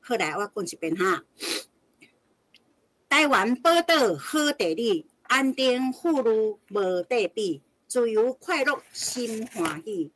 好來，我講一遍哈。台灣寶島好地理，安定富裕無得比，自由快樂心歡喜，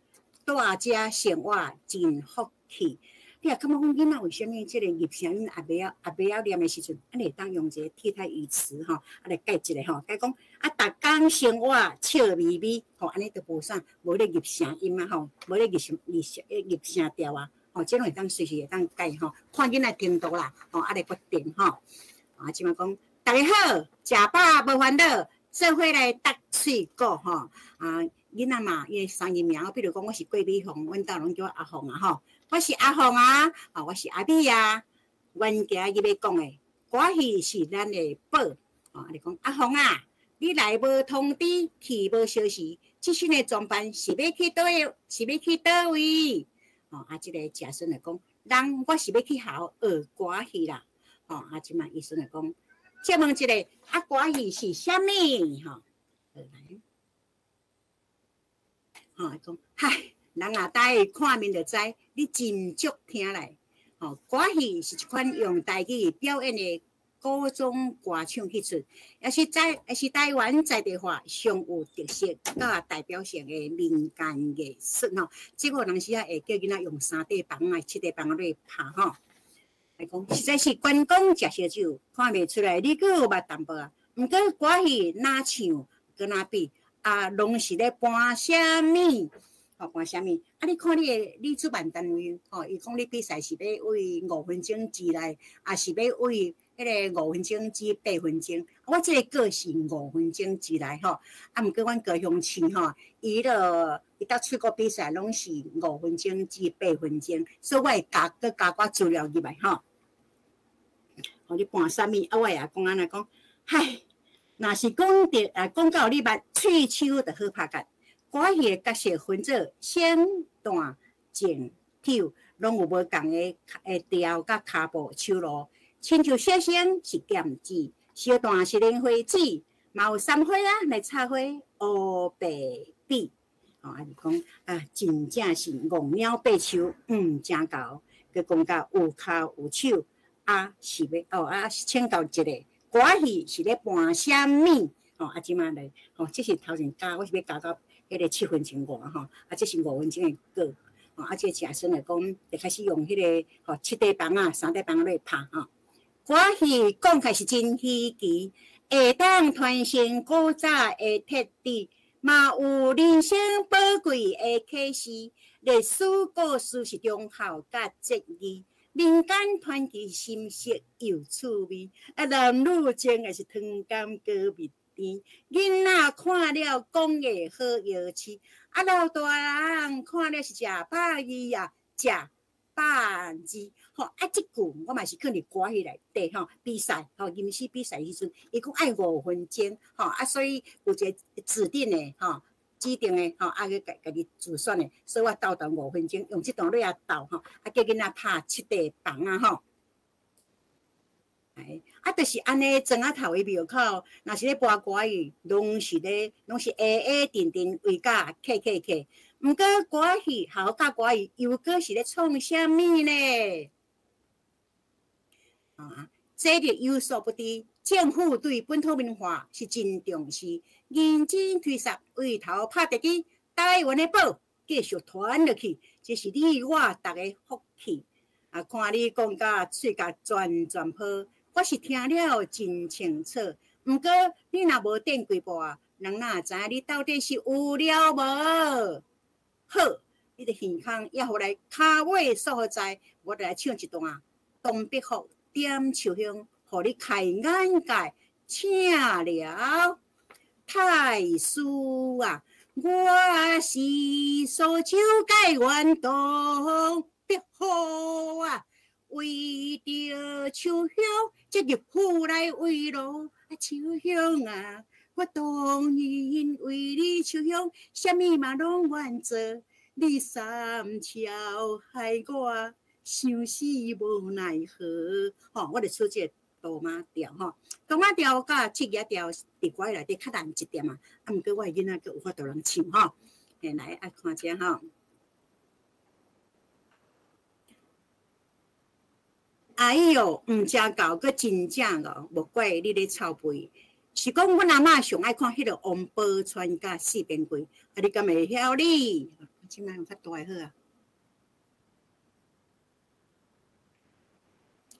蹛遮生活真福氣。你若感覺講囡仔為啥物這個入聲音也袂曉念的時陣，啊，你會當用一個替代語詞吼，啊來改一下吼，改講啊，逐工生活笑眯眯，吼，按呢就無啥無咧入聲音啊吼，無咧入聲入聲入聲調啊，吼，這攏會當隨時會當改吼，看囡仔程度啦，吼，啊來決定吼。啊，這擺講，逐家好，食飽無煩惱，做伙來搭喙鼓吼。啊，囡仔嘛，伊的三字名，比如講我是郭美鳳，阮兜攏叫我阿鳳啊吼。我是阿鳳啊，啊，我是阿美啊。阮今日欲講的歌戲是咱的寶。哦，你講阿鳳啊，你來無通知，去無相時，這身的裝扮是欲去佗位？是欲去佗位？哦，啊，這个食孫就講，人我是欲去學學歌戲啦。哦，啊，這擺伊孫就講，借問一下，啊，歌戲是啥物？吼，來，吼，講，嗨。人啊，大看面就知，你真足聽來。吼，歌戲是一款用台語表演的古裝歌唱戲出，也是台灣在地化上有特色、佮代表性的民間藝術吼。這個有當時仔會叫囡仔用三塊板仔、七塊板仔來拍吼。來講，實在是關公食燒酒，看袂出來你閣有捌淡薄仔。毋過歌戲若唱，閣若比啊，攏是咧搬啥物？吼，搬啥物？啊，你看你的你主辦單位吼，伊講你比賽是欲為5分鐘之內，抑是欲為彼个五分鐘至八分鐘？我這个歌是五分鐘之內吼。啊，毋過阮高雄市吼，伊彼伊搭出國比賽攏是五分鐘至八分鐘，所以我會加閣加寡資料入來吼。予你搬啥物？啊，我會講按呢講，唉，若是講著啊，講到你捌喙鬚就好拍結。歌戲的角色分做生、旦、淨、丑，攏有無仝的的調佮跤步手路。親像小生是劍指，小旦是蓮花指，嘛有三花仔來插花烏白比。哦，啊是講啊，真正是戇鳥爬樹，毋成猴，閣講甲有跤有手，啊是欲哦啊，請教一下，歌戲是咧搬啥物？哦，啊，這擺來，吼，這是頭前教，我是欲教到彼个七分鐘外吼，啊，這是五分鐘的歌，吼，啊，這個食孫來講，就開始用彼个吼七塊板仔、三塊板仔來拍吼。歌戲講起來是真稀奇，會當傳承古早的特質，嘛有人生寶貴的啟示。歷史故事是忠孝佮節義，民間傳奇深色又趣味，啊，男女情也是糖甘閣蜜甜。囡仔看了講會好搖鼠，啊，老大人看了是食飽伊啊，食飽字。吼，啊，這句我嘛是囥佇歌戲內底吼，比賽吼，吟詩比賽時陣，伊講愛五分鐘吼，啊，所以有一個指定的吼，指定的吼，啊去家家己自選的，所以我鬥鬥五分鐘，用這段落仔鬥吼，啊，叫囡仔拍七塊板仔吼。哎，啊，就是按呢，庄仔頭的廟口，若是咧播歌戲，攏是咧，攏是矮矮陣陣圍甲客客客。毋過歌戲，學校歌戲又閣是咧創啥物呢？啊，這個有所不知，政府對本土文化是真重視，認真推捒，為頭拍地基，台灣的寶繼續傳落去，這是你我逐个福氣。啊，看你講甲喙角轉轉泡，我是聽了真清楚。毋過你若無電幾步啊，人哪會知影你到底是有了無？好，你佇耳空抑予來跤尾所在，我就來唱一段《東北虎點秋香》，予你開眼界。請了太師啊，我是蘇州解元東北虎啊，為著秋香，這入府來慰勞啊，秋香啊，我當然為你秋香，啥物嘛攏願做，你三朝害我，想死無奈何。吼，我就出這個哆媽調吼，哆媽調佮七日調佇歌內底較難一點啊，啊，毋過我的囡仔閣有法度通唱吼，嘿，來啊，看者吼。哎喲，毋正𠢕，閣真正𠢕，無怪你咧臭屁。是講阮阿嬤上愛看彼个王寶釧佮四邊櫃，啊，你敢會曉哩？這擺用較大的好啊。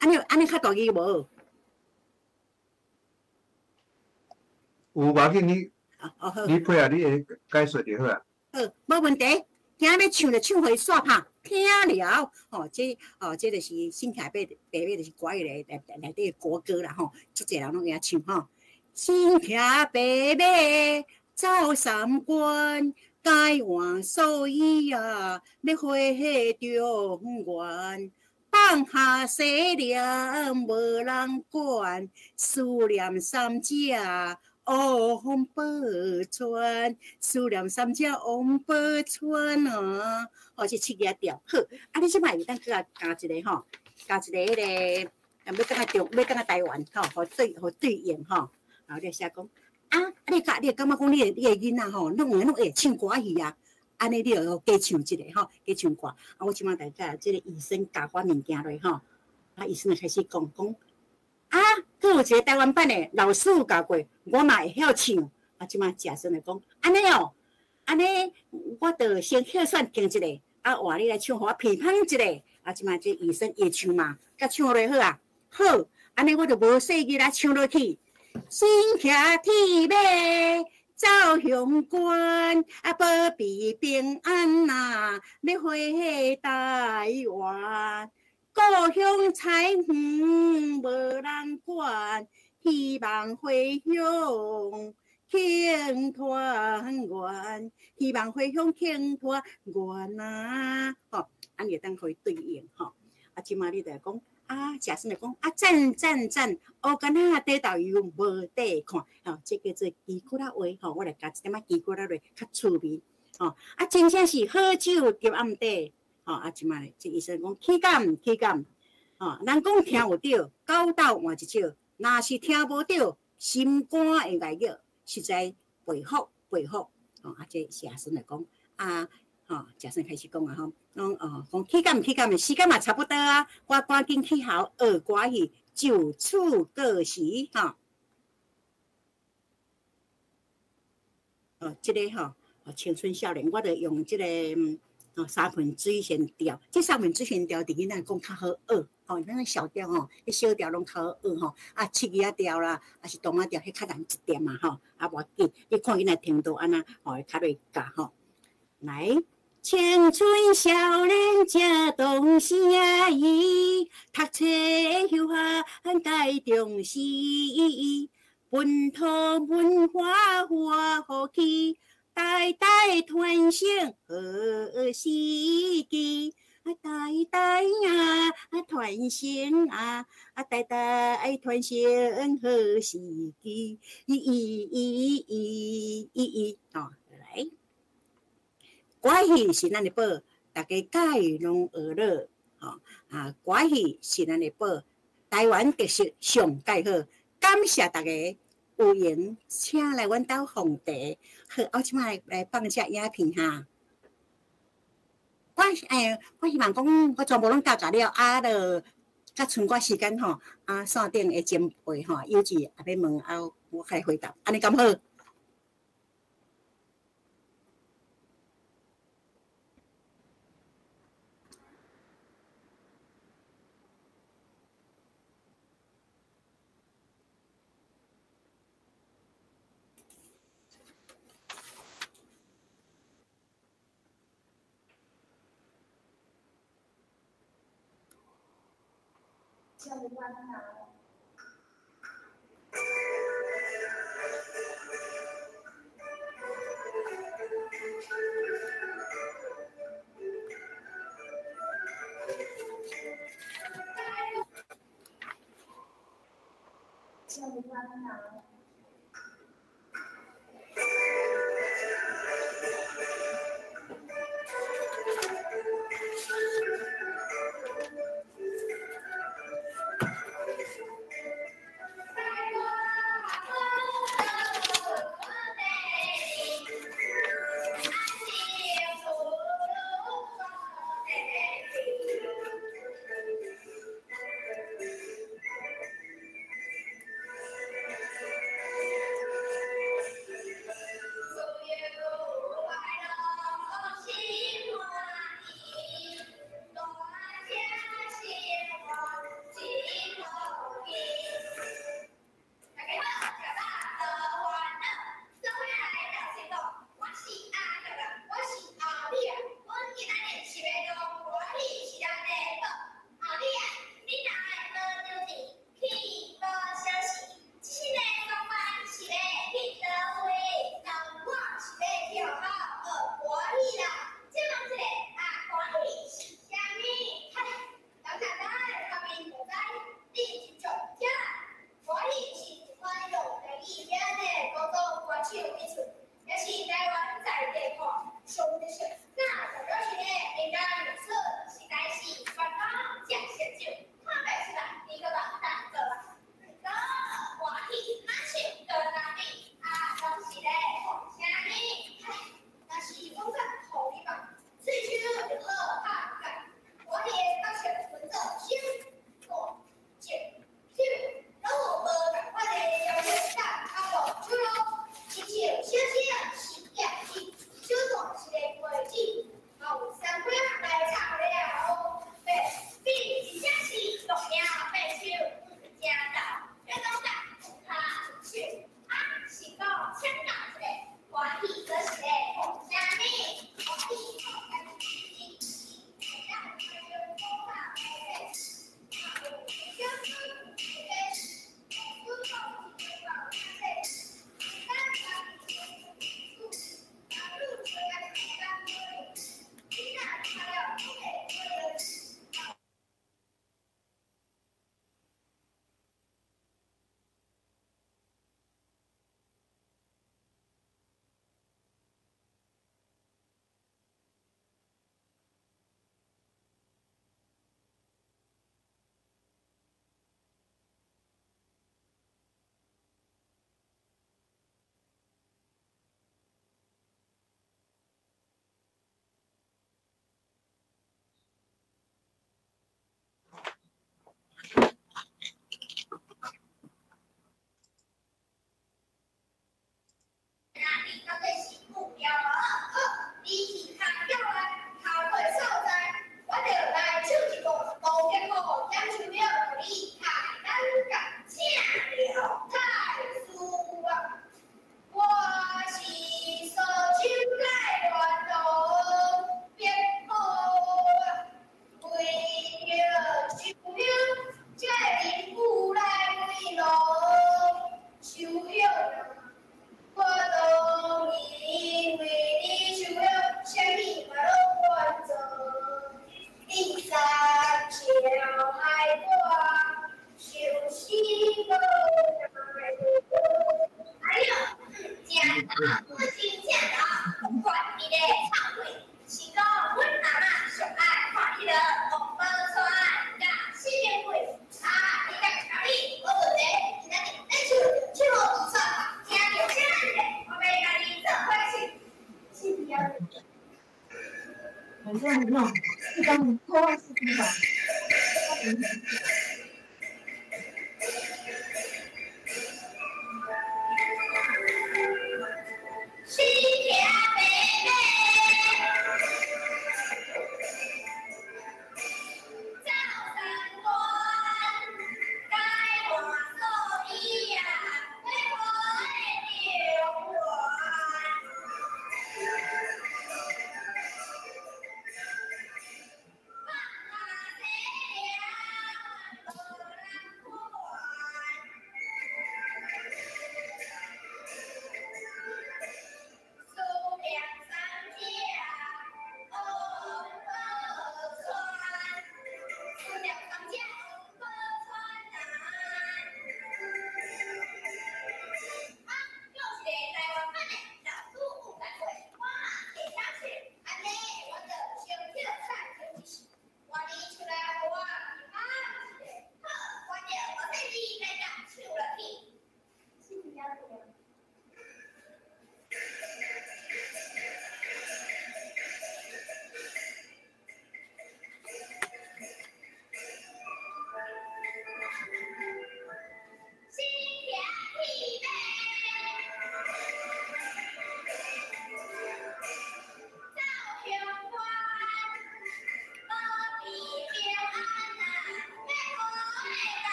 按呢按呢較大支無？有無要緊，你你配合你的解說就好啊。好，無問題。今仔欲唱就唱予伊煞拍，聽了吼，這哦，這就是新騎白白馬，就是歌語內內內底的國歌啦吼，足濟人攏會曉唱吼。身騎白馬走三關，改換素衣啊，欲回中原。放下世念無人管，思念三姐王寶釧，思念三姐王寶釧啊！哦，這七个調好，啊，你這擺會當閣來加一个吼，加一個彼个，欲轉來中，欲轉來台灣吼，予對予對應吼。然後你寫講，啊，你甲你會感覺講你的你的囡仔吼，攏會攏會唱歌戲啊？按呢你就加唱一个吼，加唱歌。啊，我這擺來共這个醫生教我物件落吼，啊，醫生就開始講講，啊，閣有一个台灣版的老師有教過，我嘛會曉唱。啊，這擺賈生就講，按呢哦，按呢我就先歇選聽一下，啊，換你來唱，予我批判一下。啊，這擺這醫生會唱嘛，佮唱落好啊，好，按呢我就無細字來唱落去。身騎鐵馬走雄關，啊，保庇平安啊，欲回台灣。故鄉菜園無人管，希望回鄉慶團圓，希望回鄉慶團圓啊！吼，按呢會當予伊對應吼。啊，這擺你就講。啊，賈生就講啊，讚讚讚！烏干仔地豆油無得看，吼，這叫做基骨仔話，吼，我來加一點仔基骨仔話，較趣味，吼。啊，真正是好酒入暗底，吼，啊，這擺這醫生講起敢起敢，吼，人講聽有著，狗鬥換一招，若是聽無著，心肝會礙熱，實在佩服佩服，吼，啊，這賈生就講啊。吼，賈生開始講啊吼，講哦，講起敢毋起敢的時間嘛差不多啊，我趕緊去學學歌戲，就此過時吼。哦，這个吼，青春少年，我就用這个哦三盆水仙調，這三盆水仙調佇囡仔講較好學，吼，咱個小調吼，彼小調攏較好學吼，啊，七字仔調啦，抑是動仔調，彼較難一點嘛吼，啊，無要緊，你看囡仔程度按怎，吼，會較會教吼。來，青春少年正當時，讀冊休閒該重視，本土文化活起，代代傳承好時機，代代啊傳承啊，代代傳承好時機，哦，來。歌戲是咱的寶，大家喜攏學樂，吼啊！歌戲是咱的寶，台灣特色上蓋好，感謝大家有緣請來阮兜奉茶。好，我這擺來放這影片哈。我欸，我希望講，我全部攏教教了，啊，就閣剩寡時間吼，啊，線頂的前輩吼，有志也欲問啊，我較會回答，按呢敢好？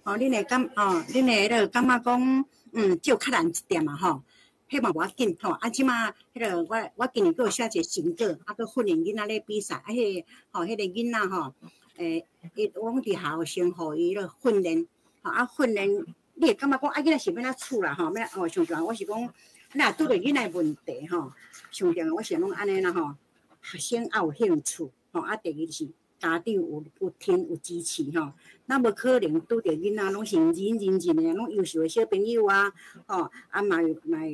哦，恁會感哦，恁會彼个感覺講，照較難一點嘛吼，彼嘛無要緊吼。啊，這馬彼个我今年閣有寫一個成果，啊，閣訓練囡仔咧比賽，啊，彼个吼，彼个囡仔吼，伊我講佇學校先予伊咧訓練，吼啊訓練，你會感覺講啊，囡仔是欲按怎處啦吼，欲哦上重要，我是講，你若拄著囡仔問題吼，上重要我是攏按呢啦吼，學生愛有興趣吼，啊，第二就是家長有聽有支持吼，咱無可能拄著囡仔攏是認認真的，攏優秀的小朋友啊，吼，啊嘛嘛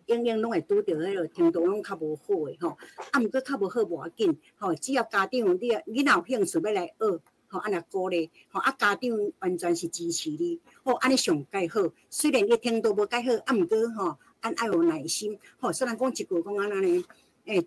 永遠攏會拄著彼个程度攏較無好的吼，啊，毋過較無好無要緊，吼，只要家長你囡仔有興趣欲來學，吼，按呢鼓勵，吼，啊，家長完全是支持你，吼，按呢上蓋好。雖然伊程度無蓋好，啊，毋過吼，咱愛有耐心，吼，雖然講一句講按呢。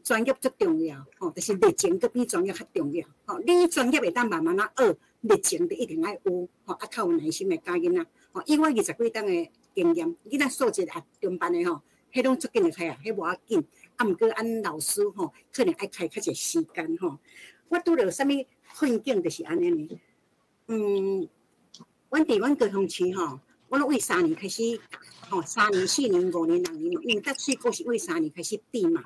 專業足重要，吼，就是熱情閣比專業較重要，吼。你專業會當慢慢仔學，熱情就一定愛有，吼，啊，較有耐心來教囡仔，吼。以我20幾冬的經驗，囡仔素質也中班的吼，彼攏足緊會開啊，彼無要緊。啊，毋過按老師吼，可能愛開較濟時間吼。我拄著啥物困境就是按呢呢。阮佇阮高雄市吼，我攏為3年開始，吼，3年、4年、5年、6年嘛，因為淡水閣是為3年開始比嘛。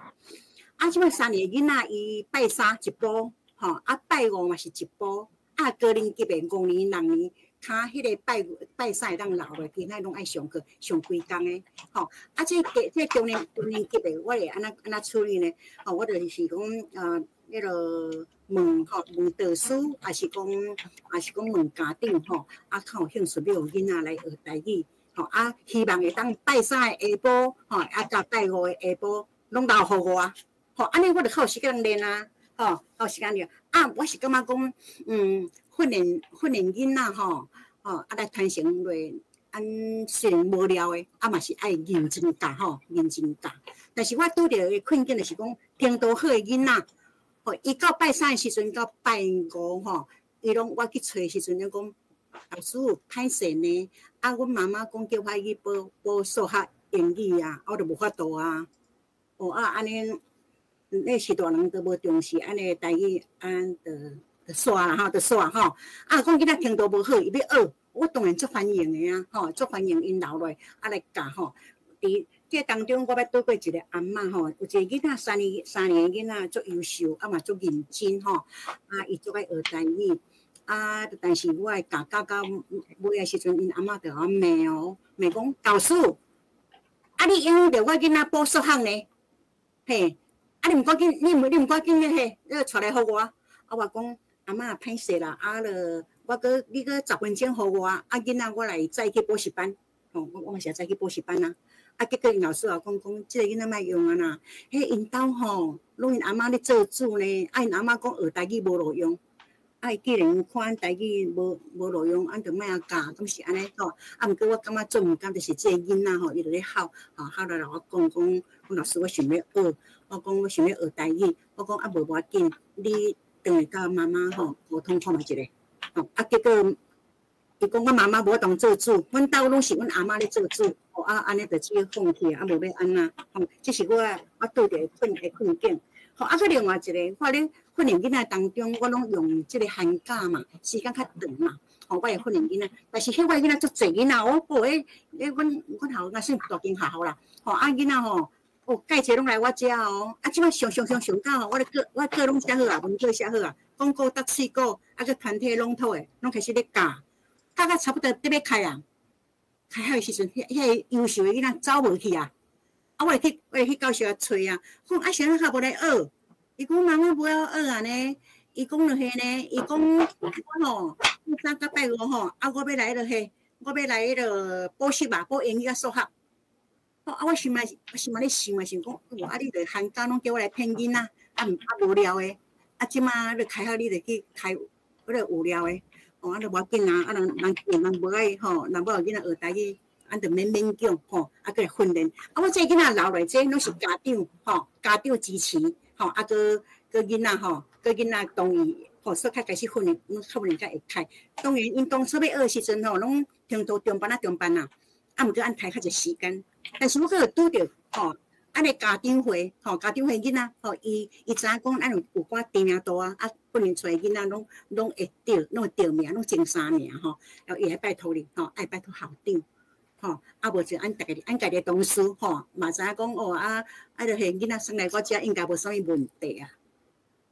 啊，這擺3年囡仔伊拜三一補，吼，啊拜五嘛是一補，啊高年級的5年、6年，較彼个拜三會當留落，其他攏愛上課上規工的，吼。啊，這個這中年級的，我會按怎處理呢？吼，我就是講，彼个問吼，問導師，抑是講問家長吼，啊，較有興趣欲予囡仔來學台語，吼啊，希望會當拜三的下晡，吼啊，佮拜五的下晡攏留予我，吼，按呢我就較有時間練啊，吼，較有時間練。啊，我是感覺講，訓練囡仔吼，吼啊來傳承落，按雖然無聊的，啊嘛是愛認真教吼，認真教。但是我拄著的困境就是講，程度好的囡仔，吼，伊到拜三的時陣到拜五吼，伊攏我去揣的時陣，攏講老師歹勢呢，啊，阮媽媽講叫我去補補數學、英語啊，我就無法度啊。哦啊，按呢，那時大人都無重視，按呢台語按就就煞啦吼，就煞吼。啊，講囡仔程度無好，伊欲學，我當然足歡迎的啊，吼，足歡迎𪜶留落來啊來教吼。佇這當中，我捌拄過一個阿嬤吼，有一個囡仔三年的囡仔足優秀，啊嘛足認真吼，啊伊足愛學台語，啊但是我教教到尾的時陣，𪜶阿嬤就共我罵哦，罵講老師，啊你用著我囡仔補數學呢？嘿，啊你毋趕緊，你毋趕緊嘿，你帶來予我，啊我講阿嬤歹勢啦，啊著我閣你閣10分鐘予我，啊囡仔我來載去補習班，吼，我嘛是會載去補習班啊。啊，結果𪜶老師也講講，這個囡仔莫用啊啦，彼𪜶兜吼，攏𪜶阿嬤咧做主呢，啊𪜶阿嬤講學台語無路用，啊伊既然看台語無路用，按就莫仔教，敢是按呢吼？啊，毋過我感覺足毋甘，就是這個囡仔吼，伊就咧哭，吼哭來共我講講，講老師我想欲學，我講我想欲學台語，我講啊無無要緊，你轉來佮媽媽吼溝通看覓一下，吼啊結果。伊講阮媽媽無法度做主，阮兜攏是阮阿嬤咧做主，哦啊，按呢就只好放棄啊，啊無欲按怎，吼，這是我拄著的困境。吼，啊，閣另外一個，我咧訓練囡仔當中，我攏用這個寒假嘛，時間較長嘛，吼，我會訓練囡仔，但是彼我囡仔足濟囡仔哦，哦，彼阮校應該算大間學校啦，吼，啊囡仔吼，哦，蓋濟攏來我遮哦，啊，這擺上上上上到吼，我的課我課攏寫好啊，文課寫好啊，廣告搭喙鼓，啊，閣團體攏妥的，攏開始咧教。教到差不多得欲開啊，開學的時陣，彼個優秀的囡仔走無去啊！啊，我會去教室揣啊，講啊，啥物較無來學？伊講媽媽無愛學啊呢，伊講落去呢，伊講我吼，拜三佮拜五吼，啊，我欲來彼个彼，我欲來彼个補習啊，補英語佮數學。吼啊，我心嘛咧想啊，想講，哦，啊，你著寒假攏叫我來騙囡仔，啊毋啊無聊的，啊，這馬你開學你著去開，彼个有聊的。哦，啊，就無要緊啊，啊，人無愛吼，人無愛囡仔學台語，按就勉勉強吼，啊，閣來訓練。啊，我這囡仔留落，這攏是家長吼，家長支持吼，啊，閣囡仔吼，閣囡仔同意吼，所以較開始訓練，攏較無較會開。當然，𪜶當初欲學的時陣吼，攏程度中班啊中班啊，啊，毋過按開較濟時間。但是我閣有拄著吼，按呢家長會吼，家長會囡仔吼，伊知影講咱有寡知名度啊，啊，訓練出來囡仔攏會得，攏會得名，攏前三名吼，然後伊來拜託你吼，愛拜託校長吼，啊無就按家己按家己的同事吼，嘛知影講哦啊啊，著彼囡仔送來我遮應該無啥物問題啊。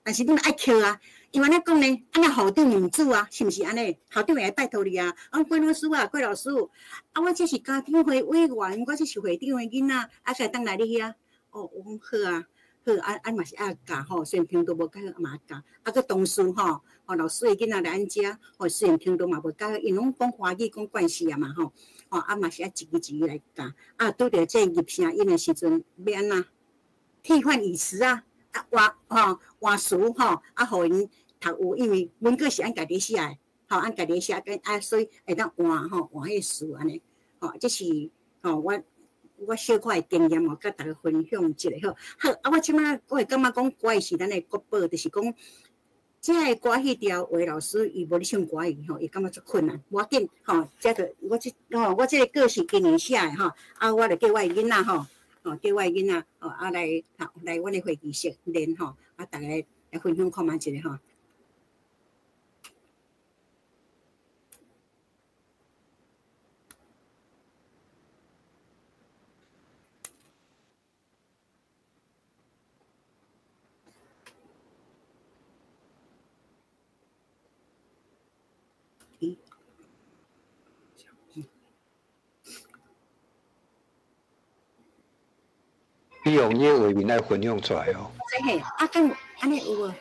但是你嘛愛抾啊，因為按呢講呢，按呢校長面子啊，是毋是按呢？校長會來拜託你啊，啊郭老師啊，郭老師，啊我這是家長會委員，我這是會長的囡仔，啊會當來你遐？哦，我講好啊，好啊，啊嘛是愛教吼，雖然程度無較好嘛教，啊閣同事吼，吼老師的囡仔來阮遮，吼雖然程度嘛無較好，𪜶攏講華語講慣勢啊嘛吼，吼啊嘛是愛一字一字來教，啊拄著這入聲音的時陣，欲按怎替換語詞啊？啊換吼換詞吼，啊予𪜶讀有，因為文稿是按家己寫的，吼按家己寫，啊所以會當換吼換彼個詞按呢，吼這是吼我小可的經驗哦，佮大家分享一下好。好，啊我這擺我會感覺講歌戲是咱的國寶，就是講這个歌戲調魏老師伊無咧唱歌戲吼，伊感覺足困難。無要緊吼，這個我這吼我這個歌是今年寫的吼，啊我就叫我的囡仔吼。吼，叫我的囡仔吼，啊來來阮的會議室練吼，啊，大家來分享看覓一下吼。你用你的畫面來分享出來哦。嘿，啊，敢按呢有無？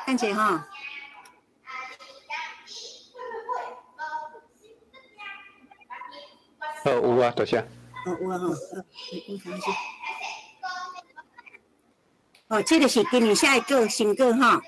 等者吼。好，有啊，多謝。哦，有啊吼，好，有啥事？哦，這個是今年寫的歌，新歌吼。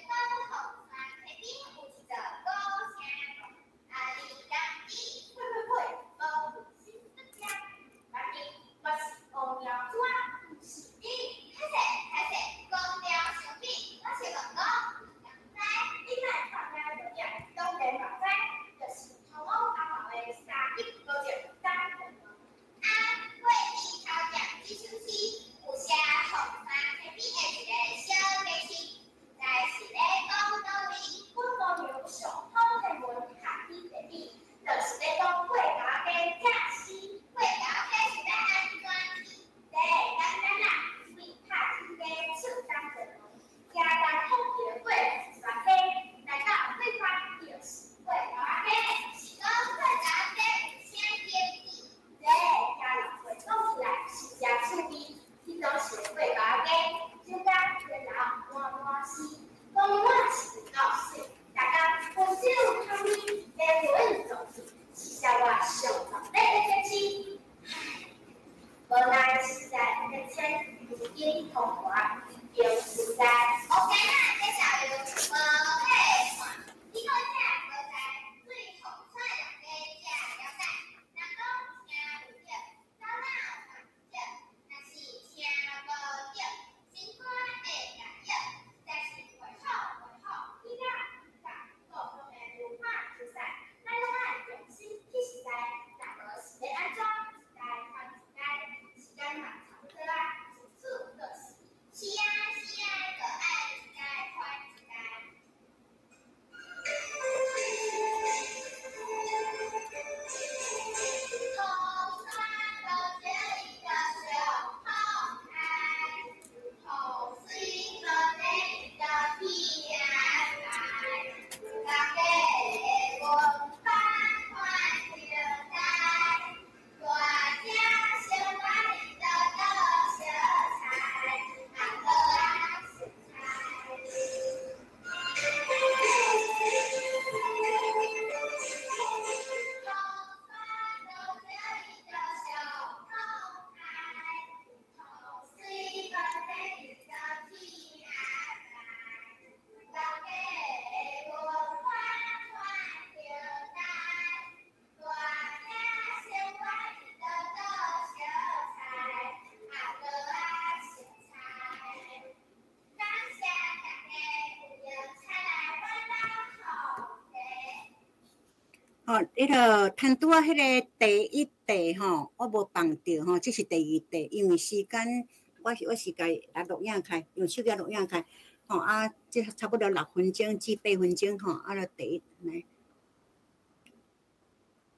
哦，彼个趁拄仔彼个第一题吼，我無放著吼，這是第二題，因為時間我是共來錄影開，用手機錄影開，吼啊，這差不多6分鐘至8分鐘吼，啊，就第一來，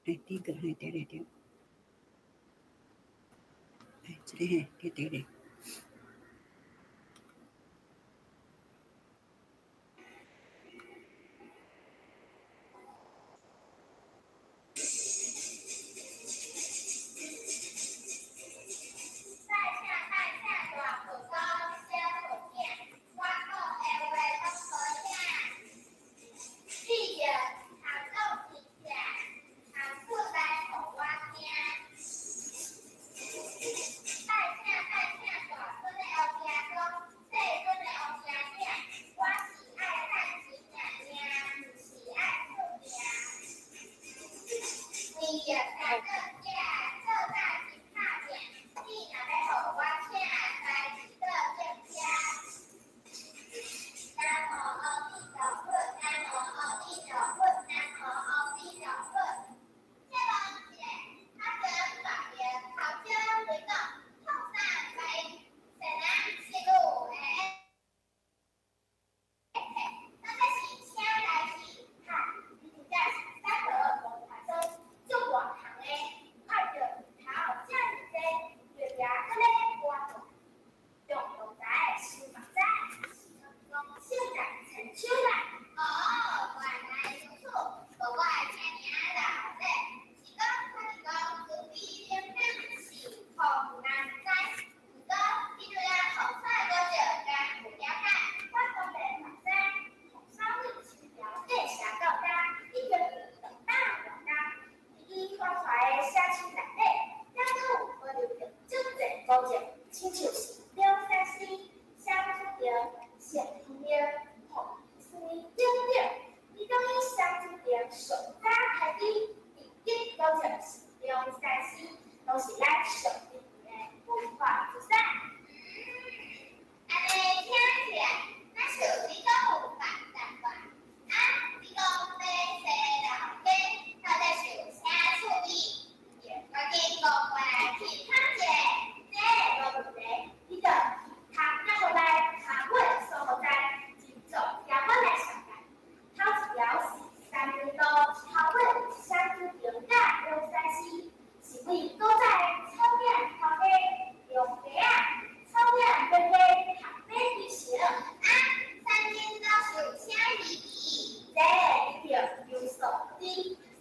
欸，第一個嘿，對對對，欸，這個嘿，對對對。是梁山寺、双主亭、圣天庙、凤仪寺等等。其中以双主亭上早开始，伫顶古迹是梁山寺，拢是咱上珍贵的文化资产。按呢听起來，若像你閣有捌淡薄。啊，你講欲踅老街，到底是有啥趣味？趕緊講我來聽聽一下。這無問題，你著去通仔予來跤尾所在，真做聽我來紹介。頭一條是三民路，頭尾有雙主亭佮龍山寺，是為古早的草嶺頭家龍家仔草嶺伯家合買而成。啊，三民路是有啥意義？這你著有所不知，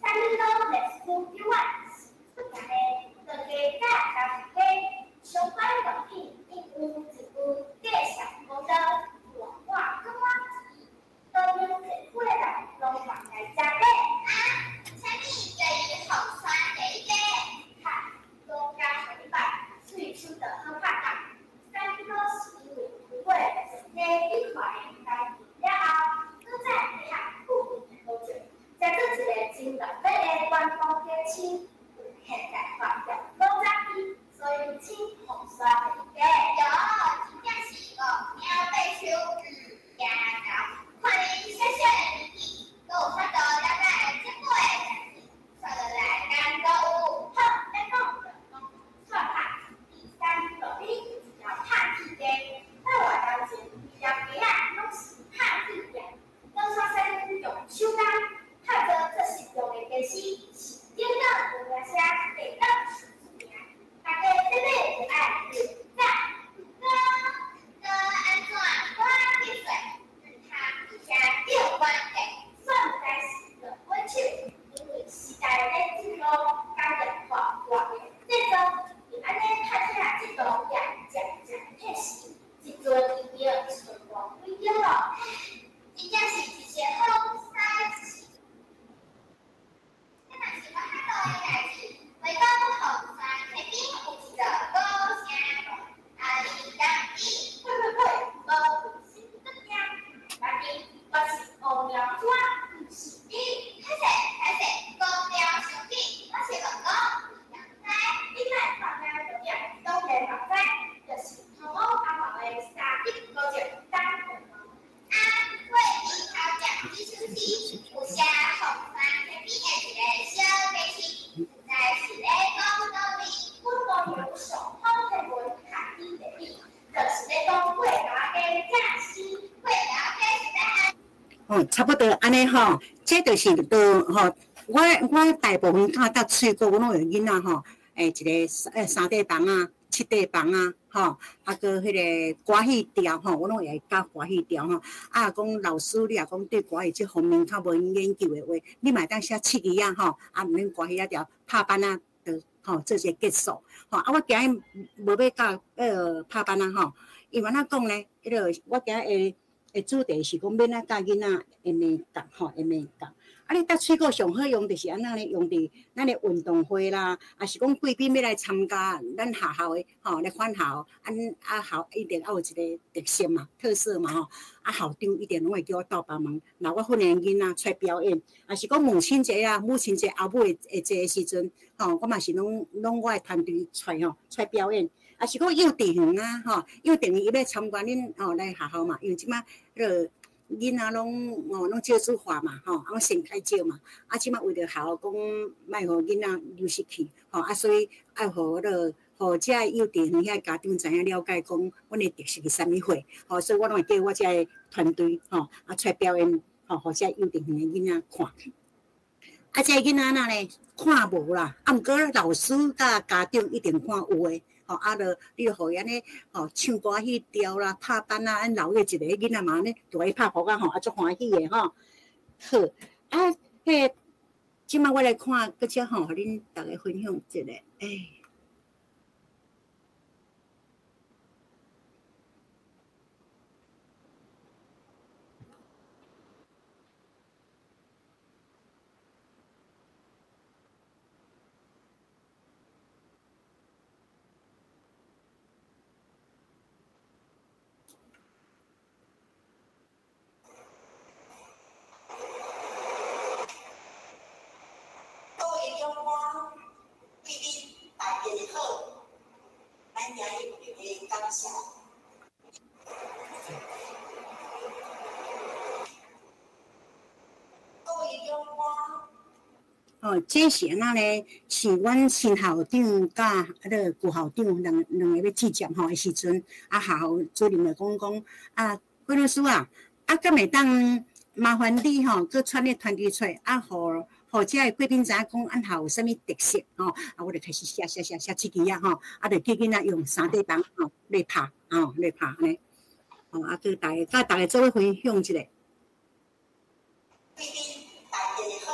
三民路歷史久遠，是出名的陳家佮張家相關物品，因有一句介紹講到大碗閣滿錢，當面地區的人攏嘛來遮買。啊，啥物叫伊鳳山第一家？哈，講甲予你捌，喙鬚就好拍共。三民路是因為經過陳家集團的改建了後，閣再配合附近的古蹟，才做一個真特別的觀光景區，有現代化的古早味，所以稱鳳山第一家。喲，真正是戇貓爬樹，毋驚猴。看你小小的年紀，閣有法度了解這久的代誌，煞落來敢閣有？好，欲講就講，煞拍佇三民路邊一條拍鐵街，到外頭前規條街仔攏是拍鐵店，高山山用手工拍做最實用的家私，是頂等有名聲，下等是出名。大家欲買就愛入早閣閣按怎我去說，毋通佇遐釣關鍵。煞毋知是兩把手，因為時代咧進步，工業化活的製造，就按呢拍鐵仔這道業漸漸退時，這陣已經存亡幾間咯。真正是一時風駛一時。這若是無法度的代誌。話講鳳山溪邊有一座古城廟，啊，你敢知？呸呸呸，無心決定，來賓，我是烏貓紙，毋是你。歹勢歹勢，講了傷緊，我是問講，你敢知？你莫放名就對，當然嘛知，就是通往阿茂的三級古蹟東大門。啊，過去頭前幾首詩，有寫鳳山溪邊的一個小街市，毋知是咧講佗位？阮公有上好天文學知地理，就是咧講過頭家正詩。過頭家是欲按？哦，差不多按呢吼，這就是都吼，我大部分教搭喙鼓，我攏用囡仔吼，一個三塊枋仔、七塊枋仔，吼，啊閣彼個歌戲調吼，我攏會教歌戲調吼。啊，若講老師你若講對歌戲這方面較無研究的話，你嘛會當寫七字仔吼，啊，毋免歌戲仔調拍板仔，就吼做一個結束。吼，啊，我今日無欲教彼个拍板仔吼，因為按怎講呢？彼个我今日的主題是講欲按怎教囡仔的美感吼，的美感。啊，你搭喙鼓上好用就是按怎呢？用佇咱的運動會啦，抑是講貴賓欲來參加咱學校的吼，來返校，啊，啊校一定愛有一個特色嘛、特色嘛吼。啊，校長一定攏會叫我鬥幫忙，若我訓練囡仔出來表演，抑是講母親節啊、母親節後尾會節的時陣，吼，我嘛是攏攏我的團隊出來吼，出來表演。抑是講幼稚園啊，吼，幼稚園伊欲參觀恁吼來學校嘛，因為這擺彼个囡仔攏吼攏少子化嘛，吼，啊先開少嘛，啊這擺為著學校講莫予囡仔流失去，吼，啊所以愛予彼个，予遮幼稚園遐家長知影了解講，阮的特色是啥物貨，吼，所以我攏會叫我遮的團隊，吼，啊出來表演，吼，予遮幼稚園的囡仔看。啊，這囡仔按怎呢？看無啦，啊，毋過老師佮家長一定看有的。吼，啊，著你著予伊按呢，吼，唱歌戲調啦，拍板啊，按老個一个囡仔嘛按呢，就愛拍鼓仔吼，啊，足歡喜的吼。好，啊，彼个，這擺我來看，閣遮吼，予恁逐家分享一下，欸。吼，这是按怎呢？是阮新校长佮彼个旧校长两个欲接见吼的时阵，啊，学校主任就讲讲啊，郭老师啊，啊，敢会当麻烦你吼，阁带你团队出来，啊，予遮的贵宾知影讲，按校有啥物特色吼？啊，我就开始写写写写这支啊吼，啊，就叫囡仔用三块板吼来拍吼来拍按呢，吼啊，阁大家佮大家做伙分享一下。贵宾大家好，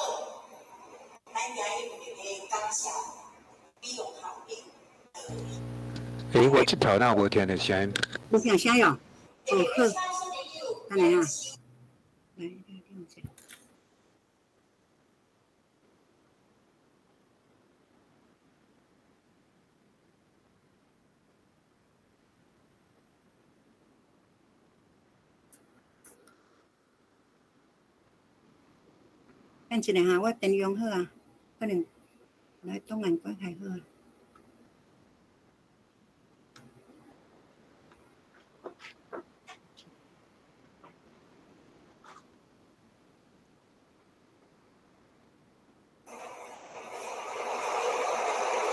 咱今日特别感谢美容校长。欸，我这头哪有无听著声音？无听声哟，哦好，等下啊，来，来，等下。等一下哈，我电用好啊，可能来档案关开好啊。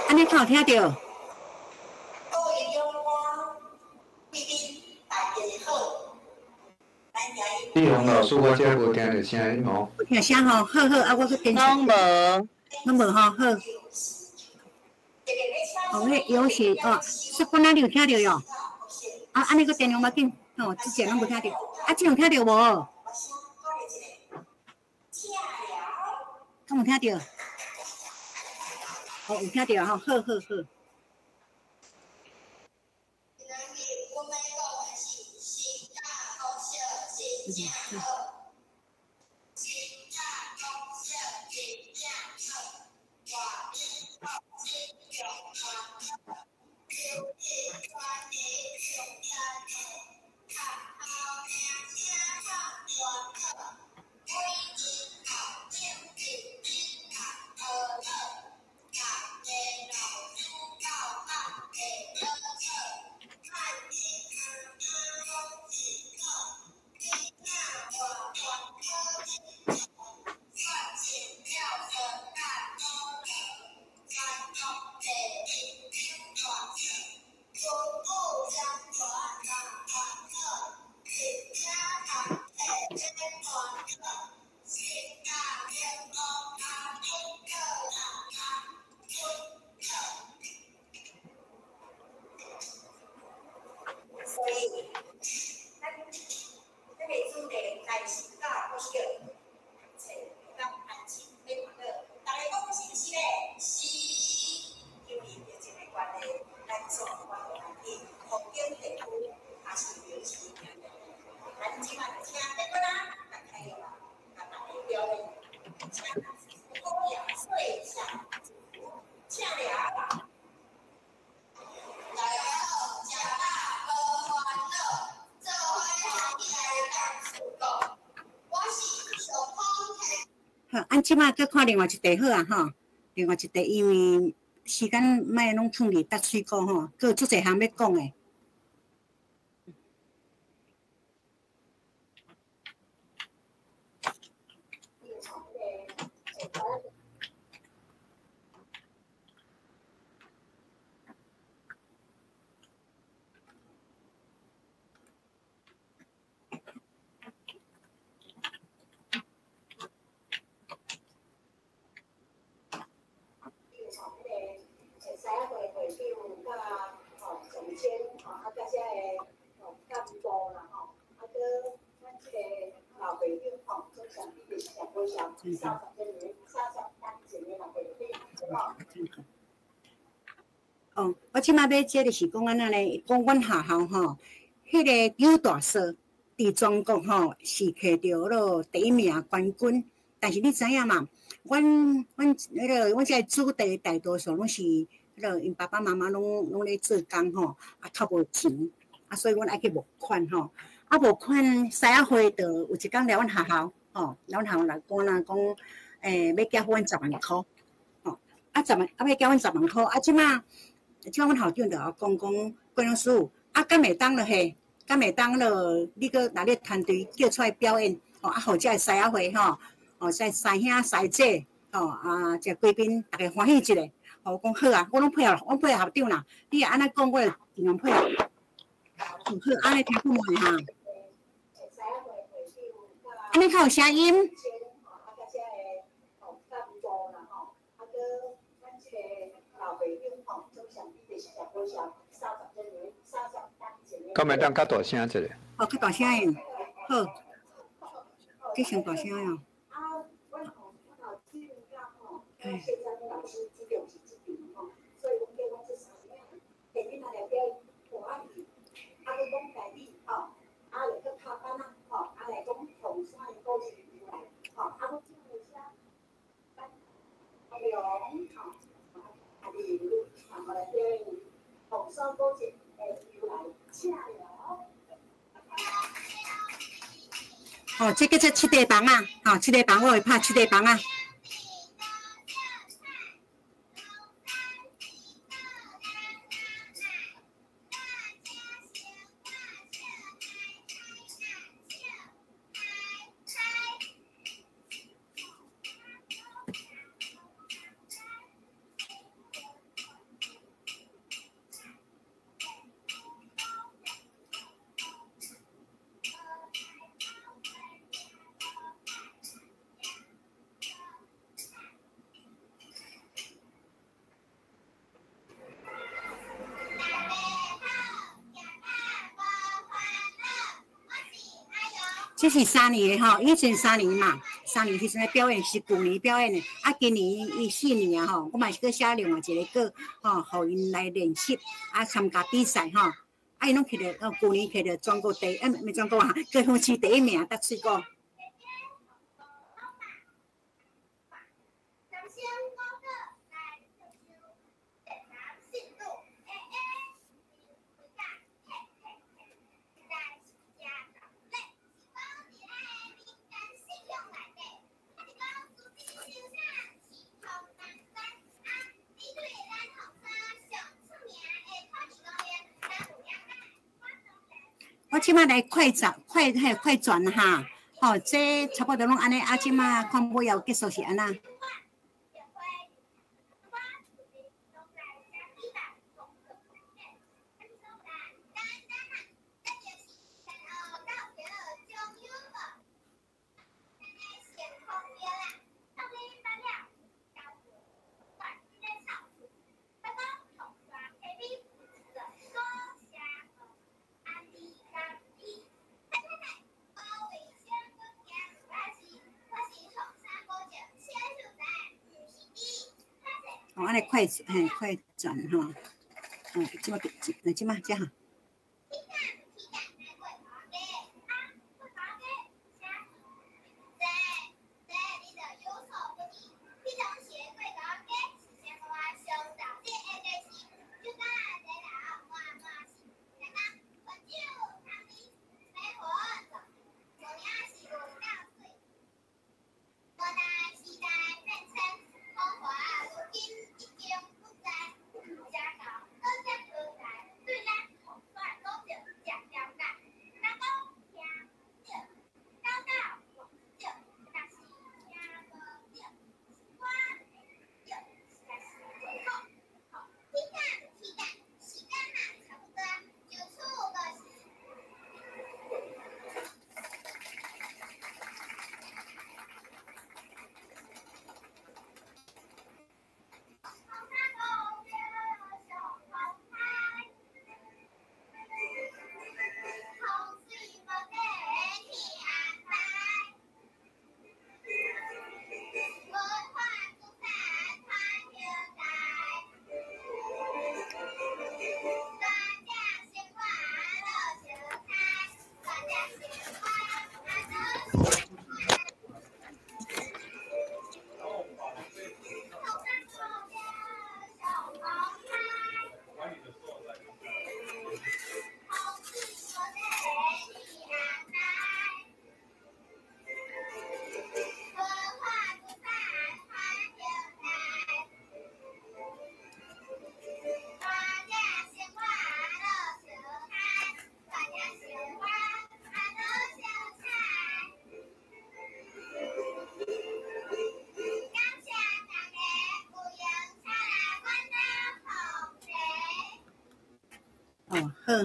按呢敢有听著？各位长官、贵宾，大家好。丽红老师，我这无听著声音吼。无听声吼，好好，啊，我去编。拢无，拢无吼，好。哦，彼有时哦，说本来你有听著哟？啊，按呢阁电量无紧，吼，之前拢无听著，啊，这有听著无？敢有听著？哦，有听著吼，好好好。所以，咱这个主题来是教国小读册会当安心咧读好，大家讲是毋是咧？是，因为疫情的关系，咱所有活动伫福建地区也是临时停的。咱这摆就请德国啦，来开始啦，共大家表演，请古雅岁下，请了。大家好，食饱无烦恼，做伙欢喜来当主角。我是上好听。好，按这摆阁看另外一题好啊吼，另外一题因为时间莫拢藏伫搭水果吼，阁有足济项欲讲的。哦，我这摆欲这就是讲按怎呢？讲阮学校吼，彼个扭大嫂伫全国吼是摕著彼落第一名冠军。但是你知影嘛？阮彼个阮这个子弟大多数拢是彼落𪜶爸爸妈妈拢咧做工吼，啊较无钱，啊所以阮爱去募款吼。啊募款狮仔会就有一工来阮学校吼，来阮学校来讲啦，讲欲寄予阮10万箍，吼啊十万啊欲寄阮10万箍，啊这摆。这摆阮校长就讲讲，郭老师，啊，敢会当落去？敢会当落？你阁来你团队叫出来表演，吼啊，予这个狮仔会吼，哦，这师兄师姐，吼啊，這貴賓逐家歡喜一下。吼，我講好啊，我攏配合，我配合校長啦。你若按呢講，我就盡量配合。好，按呢聽好無哈？按呢較有聲音。敢會當較大聲一下？哦，較大聲。好，繼續大聲哦。哦，這叫做七塊房啊！吼，七塊房我會拍七塊房啊。這是3年的吼，以前三年嘛，三年彼陣咧表演是舊年表演的，啊，今年伊4年啊吼，我嘛是閣寫另外一個歌吼，予𪜶來練習，啊，參加比賽吼，啊，𪜶攏摕著，哦，舊年摕著全國第，毋全國啊，高雄市第一名，得水果。我這擺來快轉，快彼快轉哈，吼，這差不多攏按呢，啊，這擺看尾後結束是按怎？哦，按呢快，嘿，快轉吼，這擺，這擺這哈。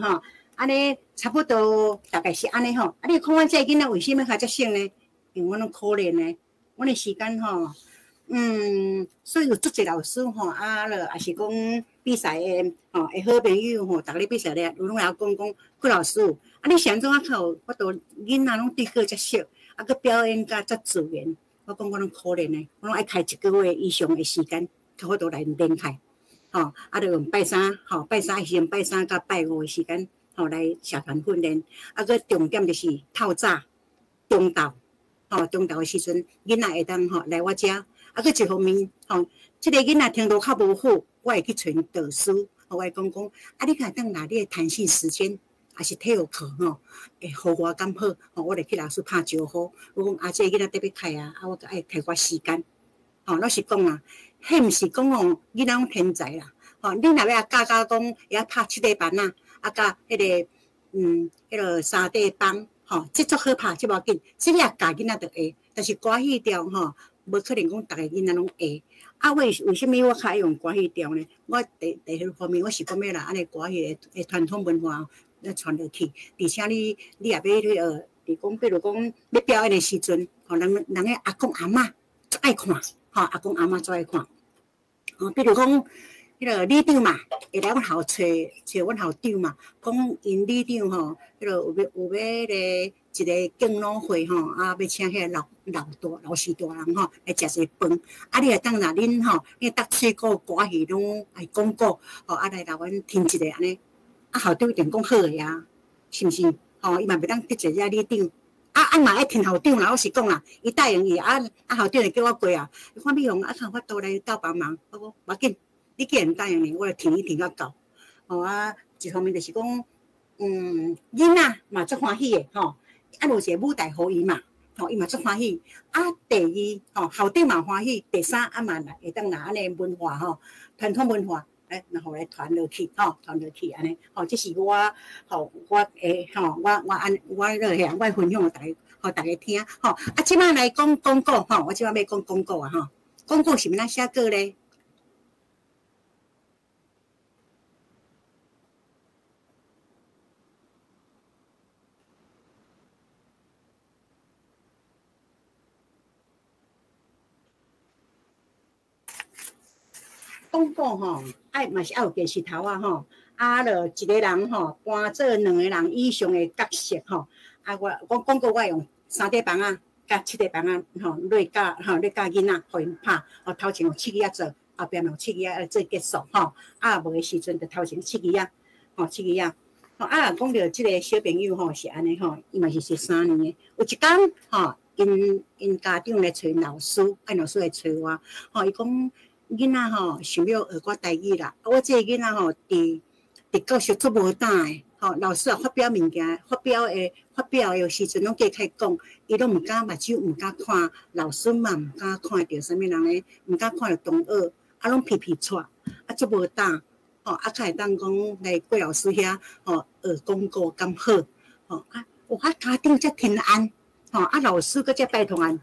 好吼，按呢差不多大概是按呢吼。啊，你看阮這个囡仔為啥物較遮省呢？因為阮攏可憐呢，阮的時間吼，所以有足濟老師吼，啊，了也是講比賽的吼，的好朋友吼，逐个咧比賽咧，有攏會曉講講郭老師，啊，你是按怎啊較有法度囡仔攏對閣遮熟，啊，閣表演甲遮自然？我講我攏可憐呢，我攏愛開一個月以上的時間，較法度來練開，吼，啊，就用拜三，吼，拜三時陣拜三佮拜五的時間，吼，來社團訓練，啊，閣重點就是透早、中晝，吼，中晝的時陣，囡仔會當吼來我遮，啊，閣一方面，吼，這個囡仔程度較無好，我會去揣導師，我會講講，啊，你敢會當拿你的彈性時間，抑是體育課吼，會予我敢好，吼，我就去老師拍招呼，我講啊，這個囡仔特別開啊，啊，我閣愛提寡時間，吼，老實講啊，彼毋是講哦，囡仔攏天才啦，吼，你若欲教教講會曉拍七塊板仔，啊，佮彼個，彼個三塊枋，吼，這足好拍，這無要緊，這個教囡仔就會，但是歌戲調吼，無可能講逐個囡仔攏會。啊，為啥物我較愛用歌戲調呢？我第第二方面，我是講欲來按呢歌戲的傳統文化來傳落去，而且你也欲去學，是講比如講欲表演的時陣，吼，人人的阿公阿嬤足愛看，吼，阿公阿嬤足愛看。吼，比如講，彼個里長嘛，會來阮校揣揣阮校長嘛，講𪜶里長吼，彼個有欲有欲彼個一個敬老會吼，啊，欲請彼個老老大老序大人吼來食一個飯，啊，你會當若恁吼，你搭吹鼓歌戲攏愛講古，吼，啊來來阮聽一下按呢，啊，校長一定講好的啊，是毋是？吼，伊嘛袂當得罪遮里長，啊啊嘛愛聽校長啦，我是講啦，伊答應伊，啊啊校長就叫我過啊，伊看美鳳啊，較有法度來鬥幫忙，我講無要緊，你既然答應你，我就聽你聽甲到。吼啊，一方面就是講，囡仔嘛足歡喜的吼，啊有一個舞台予伊嘛，吼伊嘛足歡喜。啊，第二吼，校長嘛歡喜，第三啊嘛會當拿按呢文化吼，傳統文化，來然後來傳落去吼，傳落去按呢，吼，這是我吼，我會吼，我我按我落遐，我分享予大家，予大家聽吼。啊，這擺來講廣告吼，我這擺欲講廣告啊吼，廣告是欲按怎寫稿咧？廣告吼，愛嘛是愛有電視頭啊吼，啊，著一個人吼，扮做兩個人以上的角色吼，啊，我講廣告我用三塊板仔佮七塊板仔吼，來教吼，來教囡仔，予𪜶拍，吼頭前用七支仔做，後壁用七支仔來做結束吼，啊，無的時陣就頭前七支仔，吼七支仔，吼啊，講著這個小朋友吼是按呢吼，伊嘛是13年的，有一工吼，𪜶家長來揣老師，啊，老師來揣我，吼，伊講。囡仔吼想欲學我台語啦，啊，我這個囡仔吼，佇佇教室足無膽的，吼，老師啊發表物件，發表的發表的時陣攏加開講，伊攏毋敢目睭毋敢看，老師嘛毋敢看著啥物人咧，毋敢看著同學，啊，攏皮皮掣，啊，足無膽，吼，啊，較會當講來郭老師遐，吼，學廣告敢好，吼，啊，哇，家長遮天安，吼，啊，老師閣遮拜託按，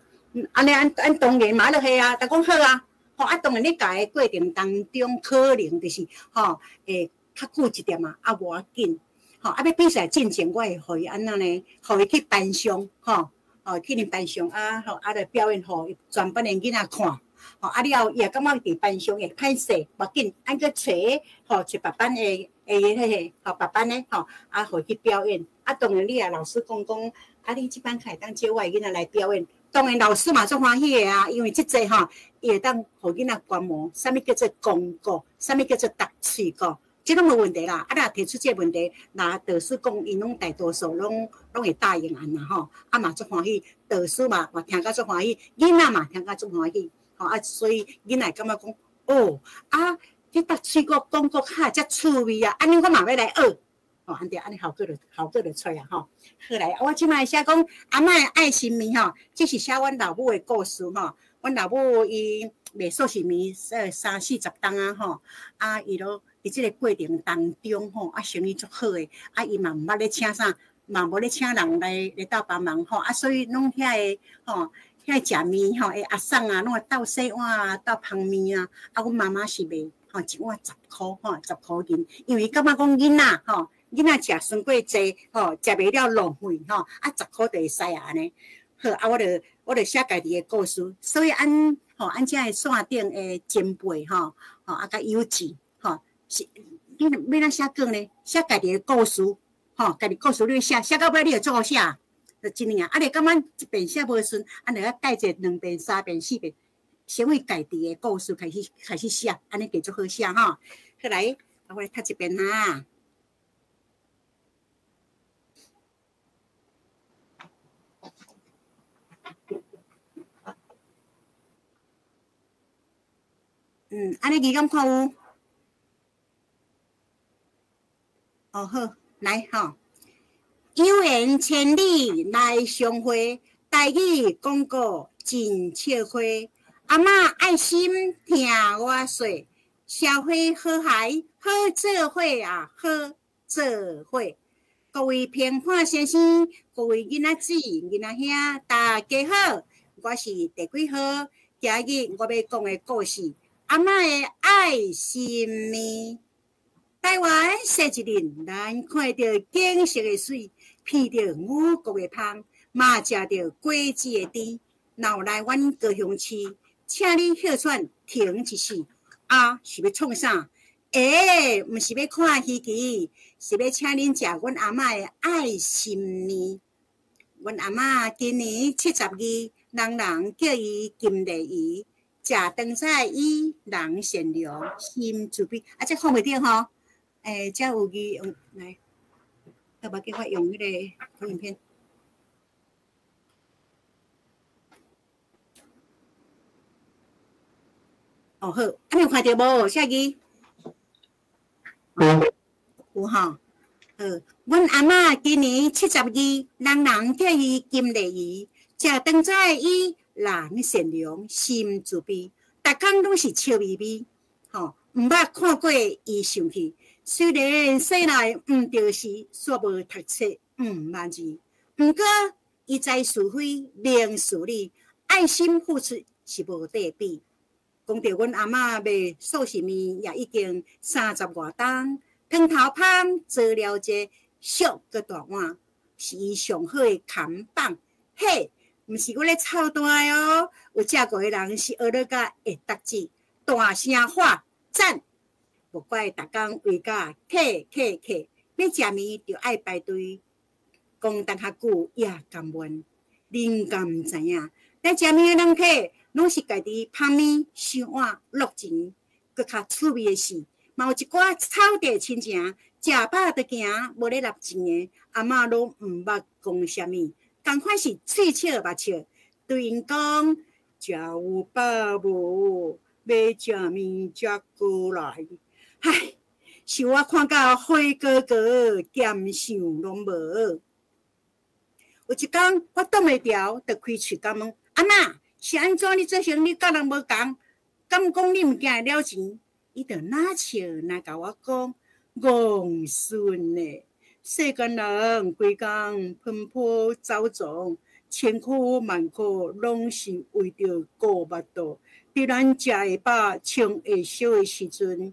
按呢按按當然嘛，就係啊，逐講好啊。吼啊，當然你教的過程當中，可能就是吼會較久一點啊，啊無要緊。吼啊，欲比賽進前，我會予伊按怎呢？予伊去班上，吼，吼去恁班上啊，吼啊來表演，予全班的囡仔看。吼啊了後，伊也感覺佇班上會歹勢，無要緊，按閣揣吼揣別班的的彼個吼別班的吼啊，予伊去表演。啊，當然你也老師講講，啊，你這班較會當借我的囡仔來表演。當然老師嘛足歡喜的啊，因為這濟吼，伊會當予囡仔觀摩，啥物叫做廣告，啥物叫做讀喙鼓，這攏無問題啦。啊，若提出這個問題，若導師講，𪜶攏大多數攏攏會答應按啦吼，啊嘛足歡喜，導師嘛嘛聽甲足歡喜，囡仔嘛聽甲足歡喜，吼啊，所以囡仔會感覺講，哦，啊，這讀喙鼓廣告較遮趣味啊，按呢我嘛欲來學。吼，按對，按呢效果就效果就出啊吼。好來，我這擺寫講阿嬤的愛心麵吼，這是寫阮老母的故事吼。阮老母伊賣素食麵，三四十冬啊吼。啊，伊囉佇這個過程當中吼，啊，生意足好的，啊，伊嘛毋捌咧請啥，嘛無咧請人來來鬥幫忙吼。啊，所以攏遐個吼，遐個食麵吼，的阿嬸啊，攏會鬥洗碗啊，鬥芳麵啊。啊，阮媽媽是賣吼一碗10箍吼，10箍銀，因為伊感覺講囡仔吼。囡仔食酸過濟吼，食袂了浪費吼，啊十箍就會使啊按呢。好，啊我就寫家己的故事，所以按吼按遮的線頂的前輩吼，吼啊較幼稚吼，是你欲按怎寫講呢？寫家己的故事，吼，家己故事你寫，寫到尾你就做寫，就真爾。啊，你感覺一遍寫無順，啊，你愛改者兩遍、三遍、四遍，先為家己的故事開始寫，按呢會足好寫吼。好來，啊，我來讀一遍哈。按呢字敢看有？哦好，來吼。有緣千里來相會，台語講過真笑話。阿嬤愛心聽我說，社會和諧好做伙啊，好做伙。各位評判先生，各位囡仔姊、囡仔兄，大家好，我是第幾號？今日我欲講的故事，阿嬤的愛心麵。台灣踅一輪，咱看著景色的媠，鼻著五穀的芳，嘛食著果子的甜。若有來阮高雄市，請你歇喘停一時。啊，是欲創啥？欸，毋是欲看稀奇，是欲請恁食阮阿嬤的愛心麵。阮阿嬤今年72，人人叫伊金麗姨。食長菜伊人善良，心慈悲。啊，這看袂著吼？欸，這有字用來，特別叫我用彼個投影片。哦好，按呢有看著無？寫字？有。有吼。好，阮阿嬤今年72，人人叫伊金麗姨。食長菜伊人善良，心慈悲，逐工攏是笑眯眯，吼，毋捌看過伊生氣。雖然生來毋著時，煞無讀冊，毋捌字，毋過伊知是非，明事理，愛心付出是無得比。講著阮阿嬤賣素食麵也已經30外冬，湯頭芳做了一個俗閣大碗，是伊上好的扛棒。嘿，毋是我咧臭大哦，有食過的人是學了甲會得志，大聲喊讚。無怪逐工圍甲客客客，欲食麵就愛排隊，講淡較久也甘願。恁敢知影？來食麵的人客，攏是家己捧麵、收碗、落錢。閣較趣味的是，嘛有一寡草地親情，食飽就行，無咧納錢的，阿嬤攏毋捌講啥物，仝款是喙笑目笑，對𪜶講：食有飽無？欲食麵才閣來。唉，是我看甲火鍋鍋，兼想攏無。有一工，我擋袂牢，就開喙共問：阿嬤，是按怎你做生意佮人無仝？敢講你毋驚會了錢？伊就若笑若共我講：戇孫欸，世間人規工奔波走撞，千苦萬苦，攏是為著顧腹肚。佇咱食會飽、穿會燒的時陣，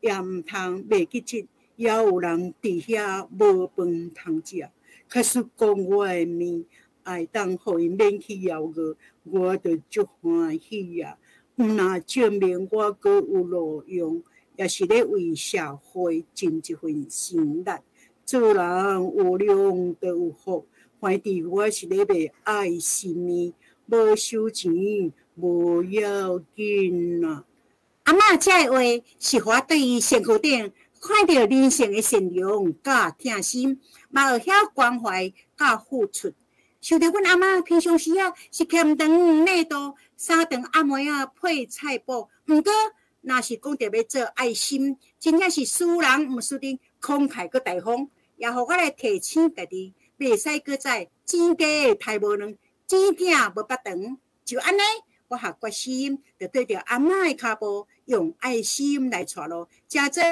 也毋通袂記得，猶有人佇遐無飯通食。假使講我的麵會當予𪜶免去枵餓，我就足歡喜啊！毋若證明我閣有路用，也是咧為社會盡一份心力。做人有量就有福，反正我是咧賣愛心麵，無收錢，無要緊啦。阿嬤這个話是予我對伊身軀頂看著人性的善良佮疼心，嘛會曉關懷佮付出。想著阮阿嬤平常時啊是儉腸內肚，三頓暗暝仔配菜脯。毋過，若是講著欲做愛心，真正是輸人毋輸陣，慷慨閣大方，也予我來提醒家己，袂使閣再錢雞刣無卵，錢囝無腹腸。就按呢，我下決心，就對著阿嬤的跤步，用愛心來帶路，成做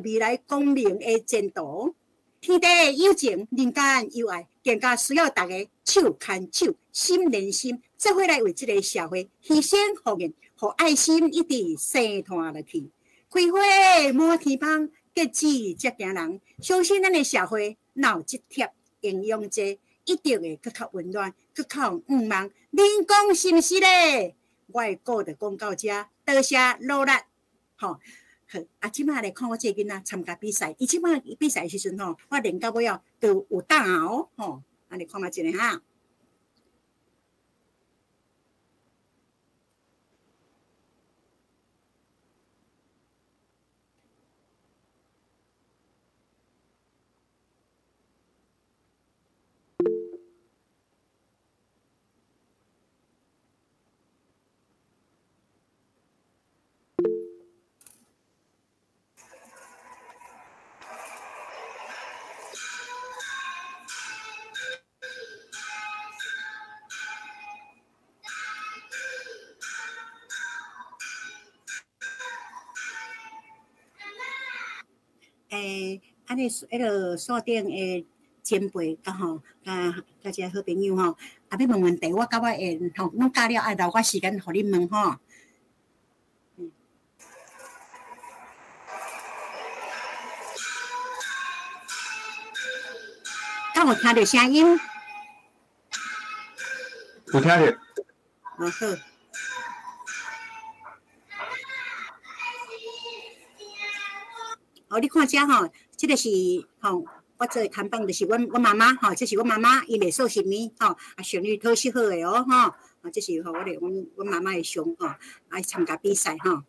未來光明的前途。天地有情，人間有愛，更加需要大家手牽手，心連心，做伙來為這个社會犧牲奉獻，予愛心一直生湠落去。开花满天芳，结籽才惊人。相信咱的社会若有这帖营养剂，一定会阁较温暖，阁较有向望。恁讲是毋是咧？我的故就讲到遮，多谢努力，吼。好，啊，这摆来看我这个囡仔参加比赛，伊这摆比赛的时阵吼，我练到尾哦，就有胆哦，吼，按呢看觅一下哈。按呢，彼个线顶的前辈佮吼，佮这好朋友吼，啊，欲问问题，我感觉会吼，拢教了，爱留寡时间予恁问吼。敢有听著声音？有听著。哦，好。哦，你看遮吼，这个是吼，我做的看板就是阮妈妈吼，这是阮妈妈，伊袂数十年吼，啊，旋律讨适好的哦吼，啊，这是吼我的阮妈妈的相吼，啊，参加比赛吼。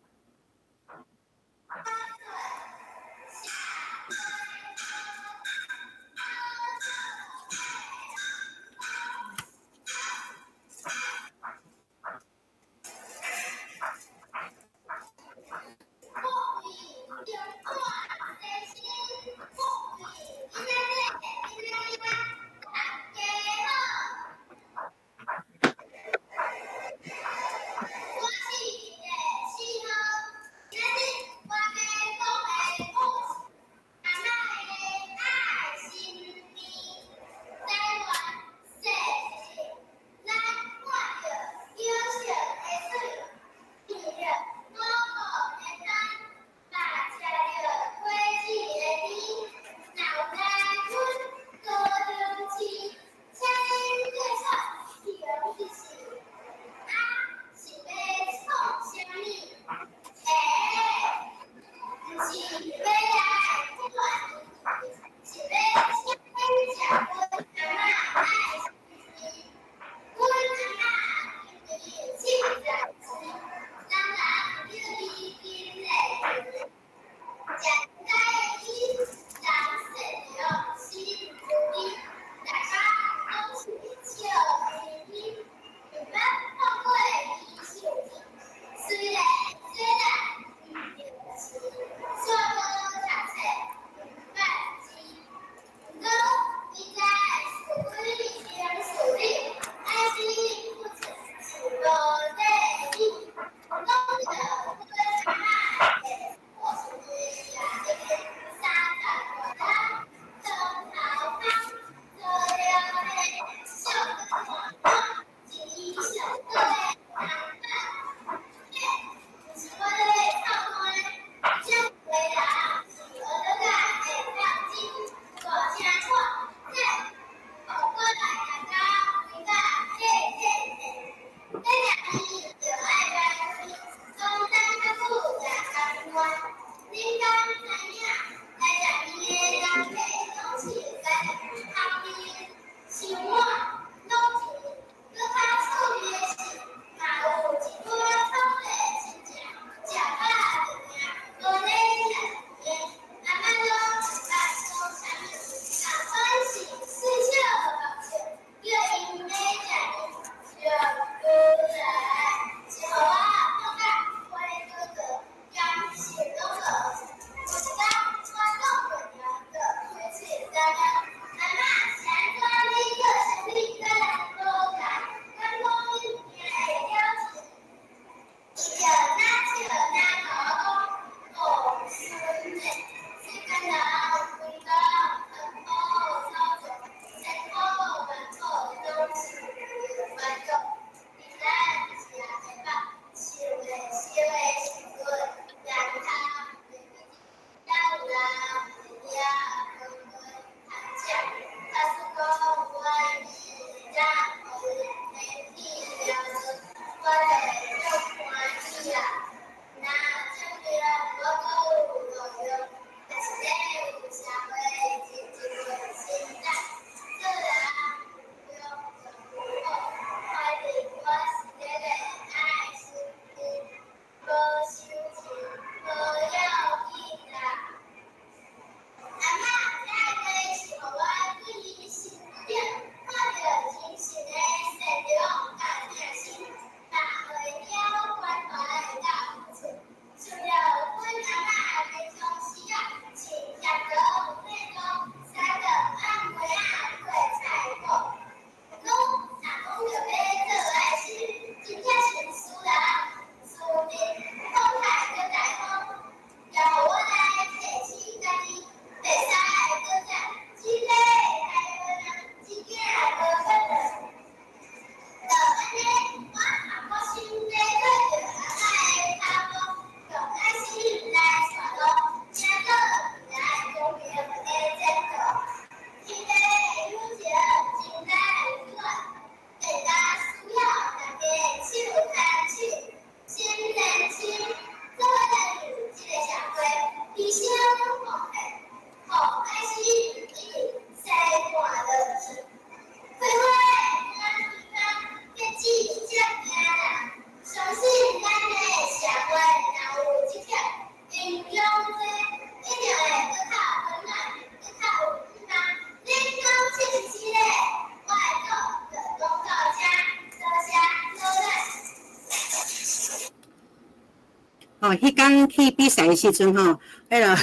彼工去比赛的时阵吼，彼个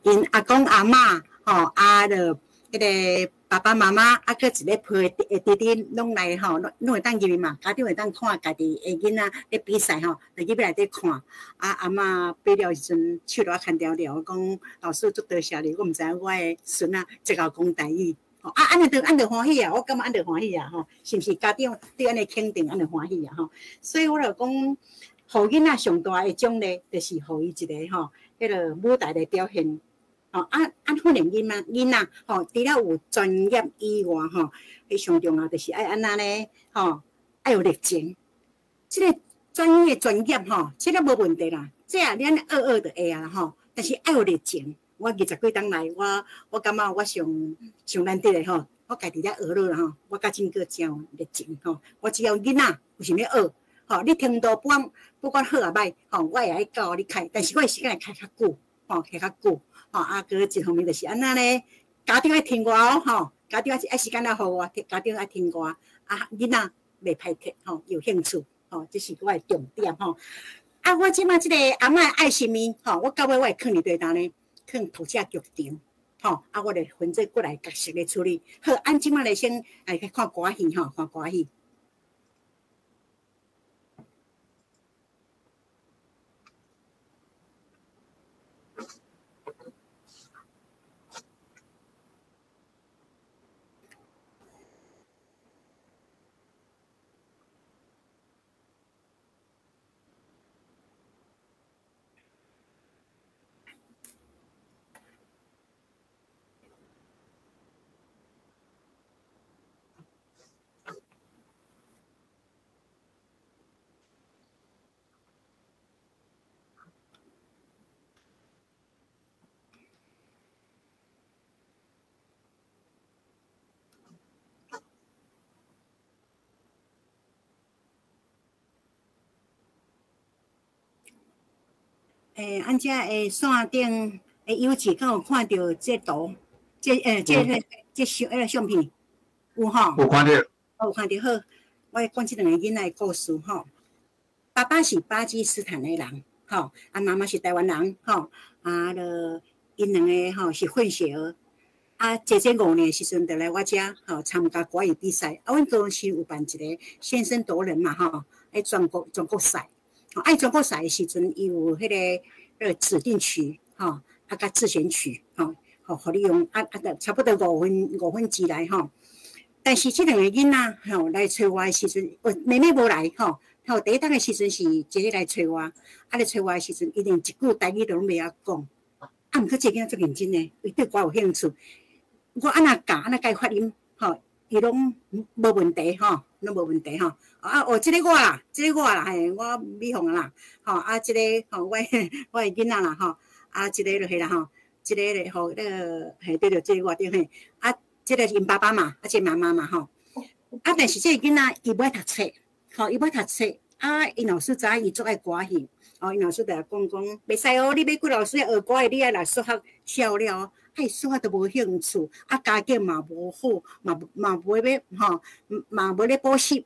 𪜶阿公阿嬷吼，啊，著彼个爸爸妈妈，啊，阁一个陪的弟弟拢来吼，拢会当入去嘛，家长会当看家己的囡仔咧比赛吼，就入去内底看。啊，阿嬷比了时阵，手都牵牢牢，讲老师足多谢你，我毋知影我的孙仔这𠢕讲台语。啊，按呢就按就欢喜啊！我感觉按就欢喜啊！吼，是毋是家长对按呢肯定，按就欢喜啊！吼，所以我就讲，予囡仔上大的奖励，就是予伊一个吼，彼个舞台的表现。吼，啊啊，训练囡仔吼，除了有专业以外吼，彼上重要就是爱按怎呢？吼，爱有热情。这个专业吼，这个无问题啦。这啊，你按呢学学就会啊啦吼。但是爱有热情。我二十几冬来，我感觉我上上难得的吼，我家己咧学落啦吼，我较真阁真有热情吼。我只要囡仔有想欲学，吼，你程度不管好抑䆀，吼，我会爱教你开，但是我的时间会开较久，吼，开较久，吼，啊，阁一方面就是按怎呢？家长爱听我哦，吼，家长爱时间来予我，家长爱听我，啊，囡仔袂歹摕，吼，有兴趣，吼，这是我的重点吼。啊，我这摆这个阿嬷爱心面，吼，我到尾我会囥伫佗搭呢？囥读者剧场，吼，啊，我就分做过来角色咧处理。好，按这摆来先来去看歌戏，吼，看歌戏。按这的线顶的友志，敢有看著这图？这相，彼个相片有吼？有看著。有看著好，我来讲这两个囡仔的故事吼。爸爸是巴基斯坦的人，吼，啊妈妈是台湾人，吼，啊，著𪜶两个吼是混血儿。啊，姐姐5年的时阵就来我遮吼参加歌艺比赛。啊，阮高雄市有办一个先声夺人嘛，吼，喺全国赛。啊，全国赛的时阵，伊有彼个指定曲，吼，啊，佮自选曲，吼，予你用，啊啊，差不多五分之内，吼。但是这两个囡仔，吼，来揣我的时阵，哦，妹妹无来，吼，吼，第一当的时阵是姐姐来揣我，啊，来揣我的时阵，伊连一句台语都拢袂晓讲，啊，毋过这个囡仔足认真的，伊对歌有兴趣，我按怎教，按怎教伊发音，吼，伊拢无问题，吼，拢无问题，吼。啊，哦，这个我啦，这个我啦，嘿，我美凤啦，吼，啊，这个吼，我的囡仔啦，吼，啊，这个就彼啦，吼，这个咧，吼，那个，嘿，对对，这个我对嘿，啊，这个是𪜶爸爸嘛，啊，这个妈妈嘛，吼，啊，但是这个囡仔伊无爱读册，吼，伊无爱读册，啊，𪜶老师知影伊足爱歌戏，哦，𪜶老师就共讲讲，袂使哦，你欲顾老师学歌戏，你爱来数学晓了，啊，伊数学都无兴趣，啊，家境嘛无好，嘛无欲吼，嘛无咧补习。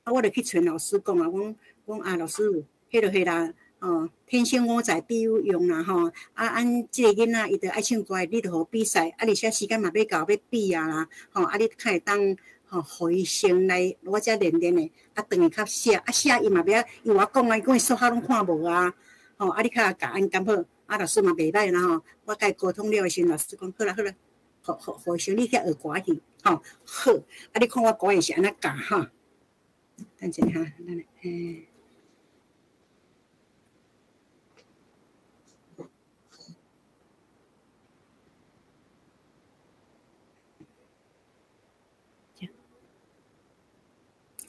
啊，我就去揣老师讲啊，讲讲啊，老师，彼就彼啦，哦，天生我材必有用啦，吼，啊，按这个囡仔伊就爱唱歌，你就予比赛，啊，而且时间嘛欲到欲比啊啦，吼，啊，你较会当吼，予伊先来我遮练练的，啊，转去较写，啊，写伊嘛袂晓，伊我讲啊，伊讲伊数学拢看无啊，吼，啊，你较教按敢好，啊，老师嘛袂䆀啦吼，我共伊沟通了的时阵，老师讲好啦好啦，予伊先你遐学歌戏，吼，好，啊，你看我歌戏是按怎教哈？等一下哈，等下，嘿。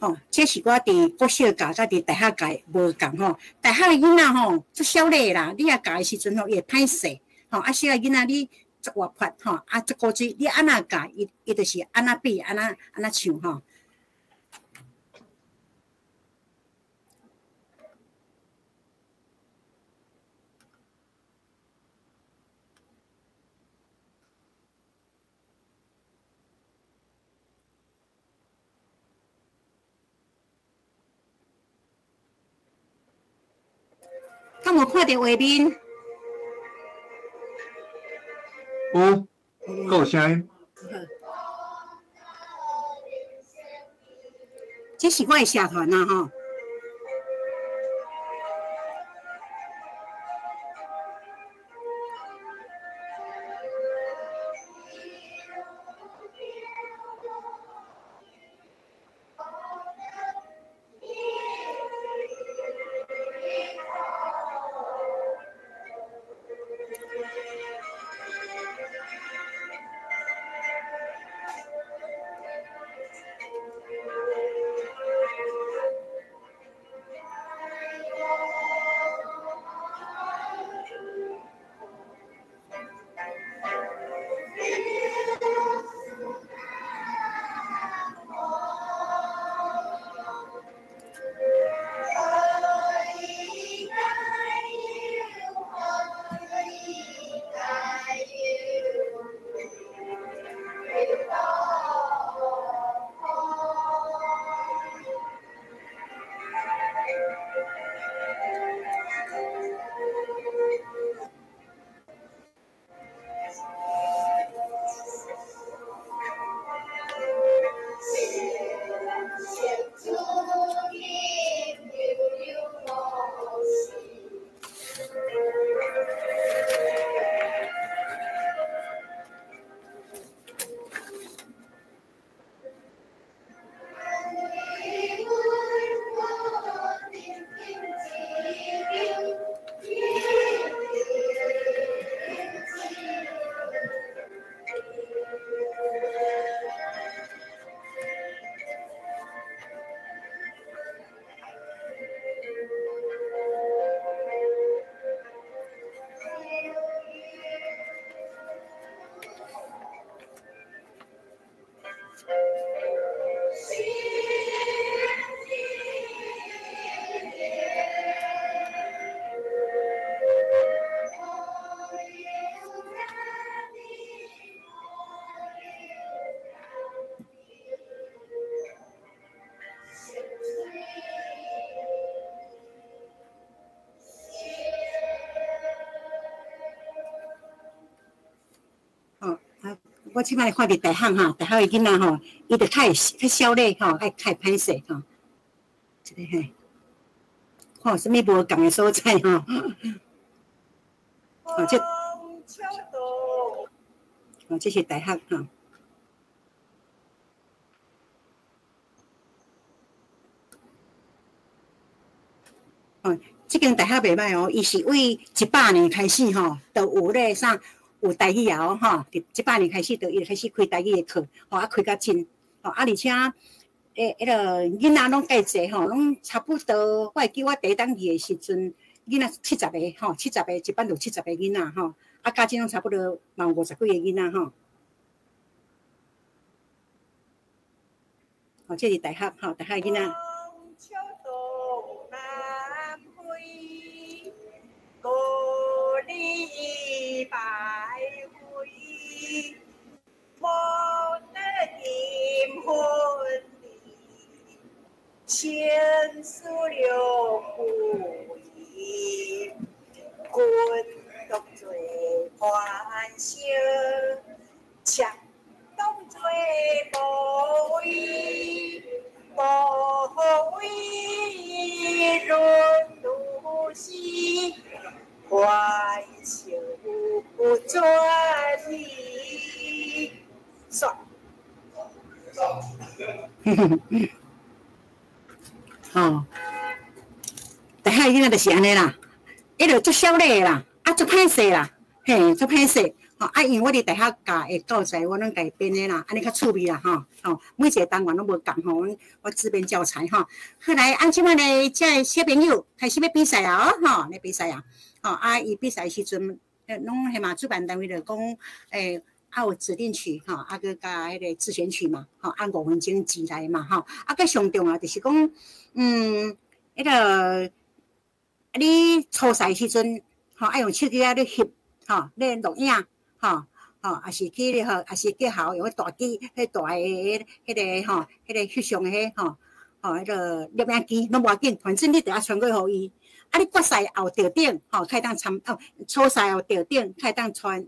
吼，这是我伫国小教，佮伫大学教无仝吼。大学的囡仔吼，足痟咧啦！你若教的时阵吼，伊会歹势吼。啊，小个囡仔你足活泼吼，啊，足古锥，你按怎教伊，伊就是按怎比，按怎按怎唱吼。敢有有看著畫面？有，閣有聲音。這是我的社團啊，吼。我這擺看佇大漢吼，大漢的囡仔吼，伊就較會較痟咧吼，較會歹勢吼，這個嘿，看有啥物無仝的所在吼。哦，這，哦，這是大學吼。哦，這間大學袂歹哦，伊是為100年開始吼，就有咧啥。有台語啊，吼！佇100年開始，就伊就開始開台語的課，吼啊開甲真，吼啊而且，彼个囡仔攏介濟吼，攏差不多。我會記我第一冬去的時陣，囡仔七十個，吼，七十個一班就70個囡仔，吼，啊加這攏差不多嘛有50幾個囡仔，吼。吼，這是大學，吼，大學的囡仔。千思了不已，君独做欢笑，妾当做无为，无为论如是，欢笑不转移。算。吼，大汉囡仔就是按呢啦，伊就足痟咧啦，啊足歹勢啦，嘿，足歹勢。吼，啊，因為我佇大學教的教材，我攏家己編的啦，按呢較趣味啦，吼，吼，每一個單元攏無仝吼，我自編教材吼。後來按這擺咧，這个小朋友開始欲比賽啊，吼，咧比賽啊，吼，啊，伊比賽時陣，攏彼嘛主辦單位就講，啊有指定曲吼，啊閣加彼個自選曲嘛，吼，按5分鐘之內嘛，吼，啊閣上重要就是講，彼個你初賽時陣，吼，愛用手機仔咧翕，吼，咧錄影，吼，吼，抑是去咧吼，抑是叫校用彼大機，彼大个彼個吼，彼個翕相的彼吼，吼，彼個錄影機攏無要緊，反正你著愛傳過予伊，啊，你决赛后得顶吼，会当参哦，初赛后得顶，会当传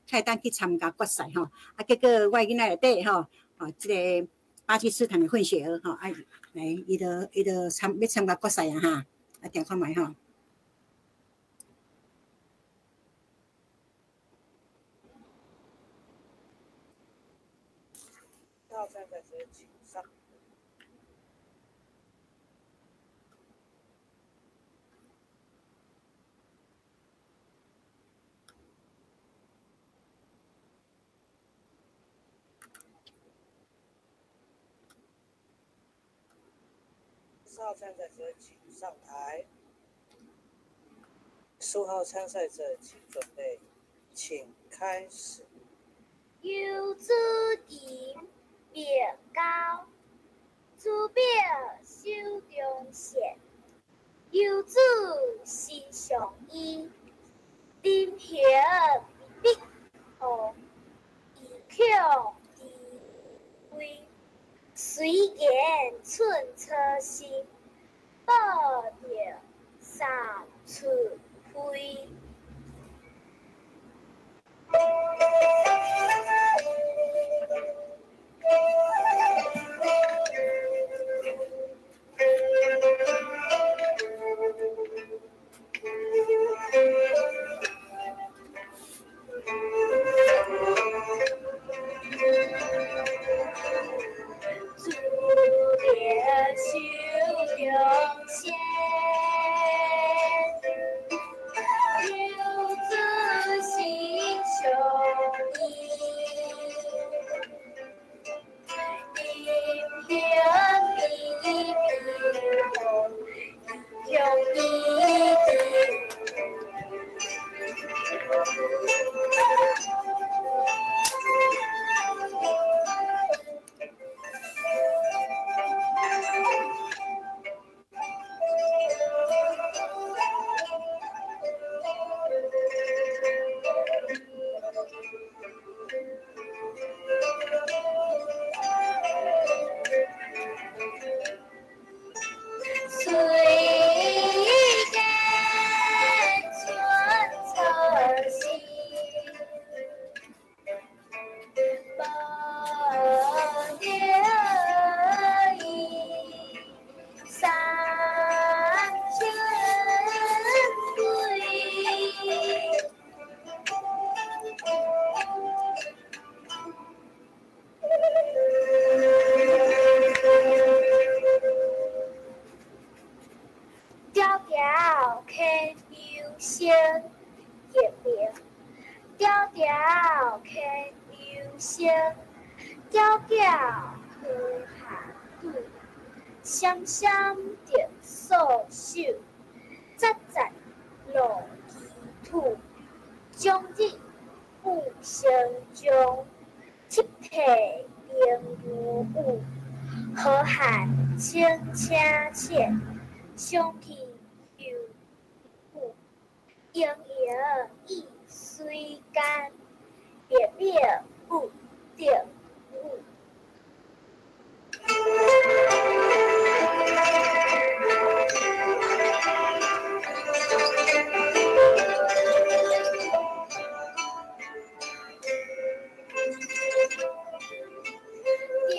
会当去参加决赛吼。啊，结果我囡仔内底吼，吼，这个巴基斯坦的混血儿吼，啊，来，伊就要参加决赛啊哈，啊，听看觅吼。号参赛者请上。四号参赛者请上台。15号参赛者请准备，请开始。游子吟明高，朱笔手中线。游子心上医，临行密雨，意恐迟归。虽然寸草心，报得三春晖。朱笔手中线，游子心上医。临行密雨，意恐迟虽然寸草心，报得伊三春晖。迢迢牵牛星，译名。迢迢牵牛星，皎皎河下水，闪闪得素手，节节露肌土。终日舞成将，七体明如雨。河汉清且浅，相去犹久。盈盈一水间，默默不得语。迢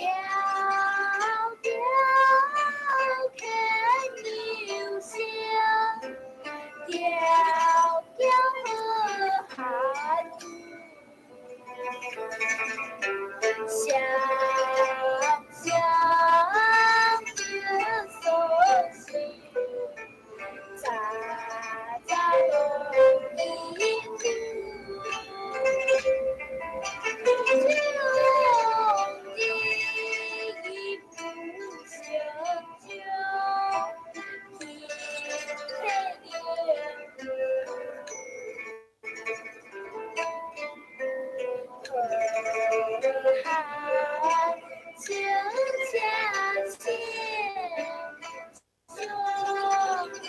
迢牵牛星，迢迢河下水，闪闪得素手，节节露肌土。终日舞成将，泣涕零。河汉清且浅，相去犹久。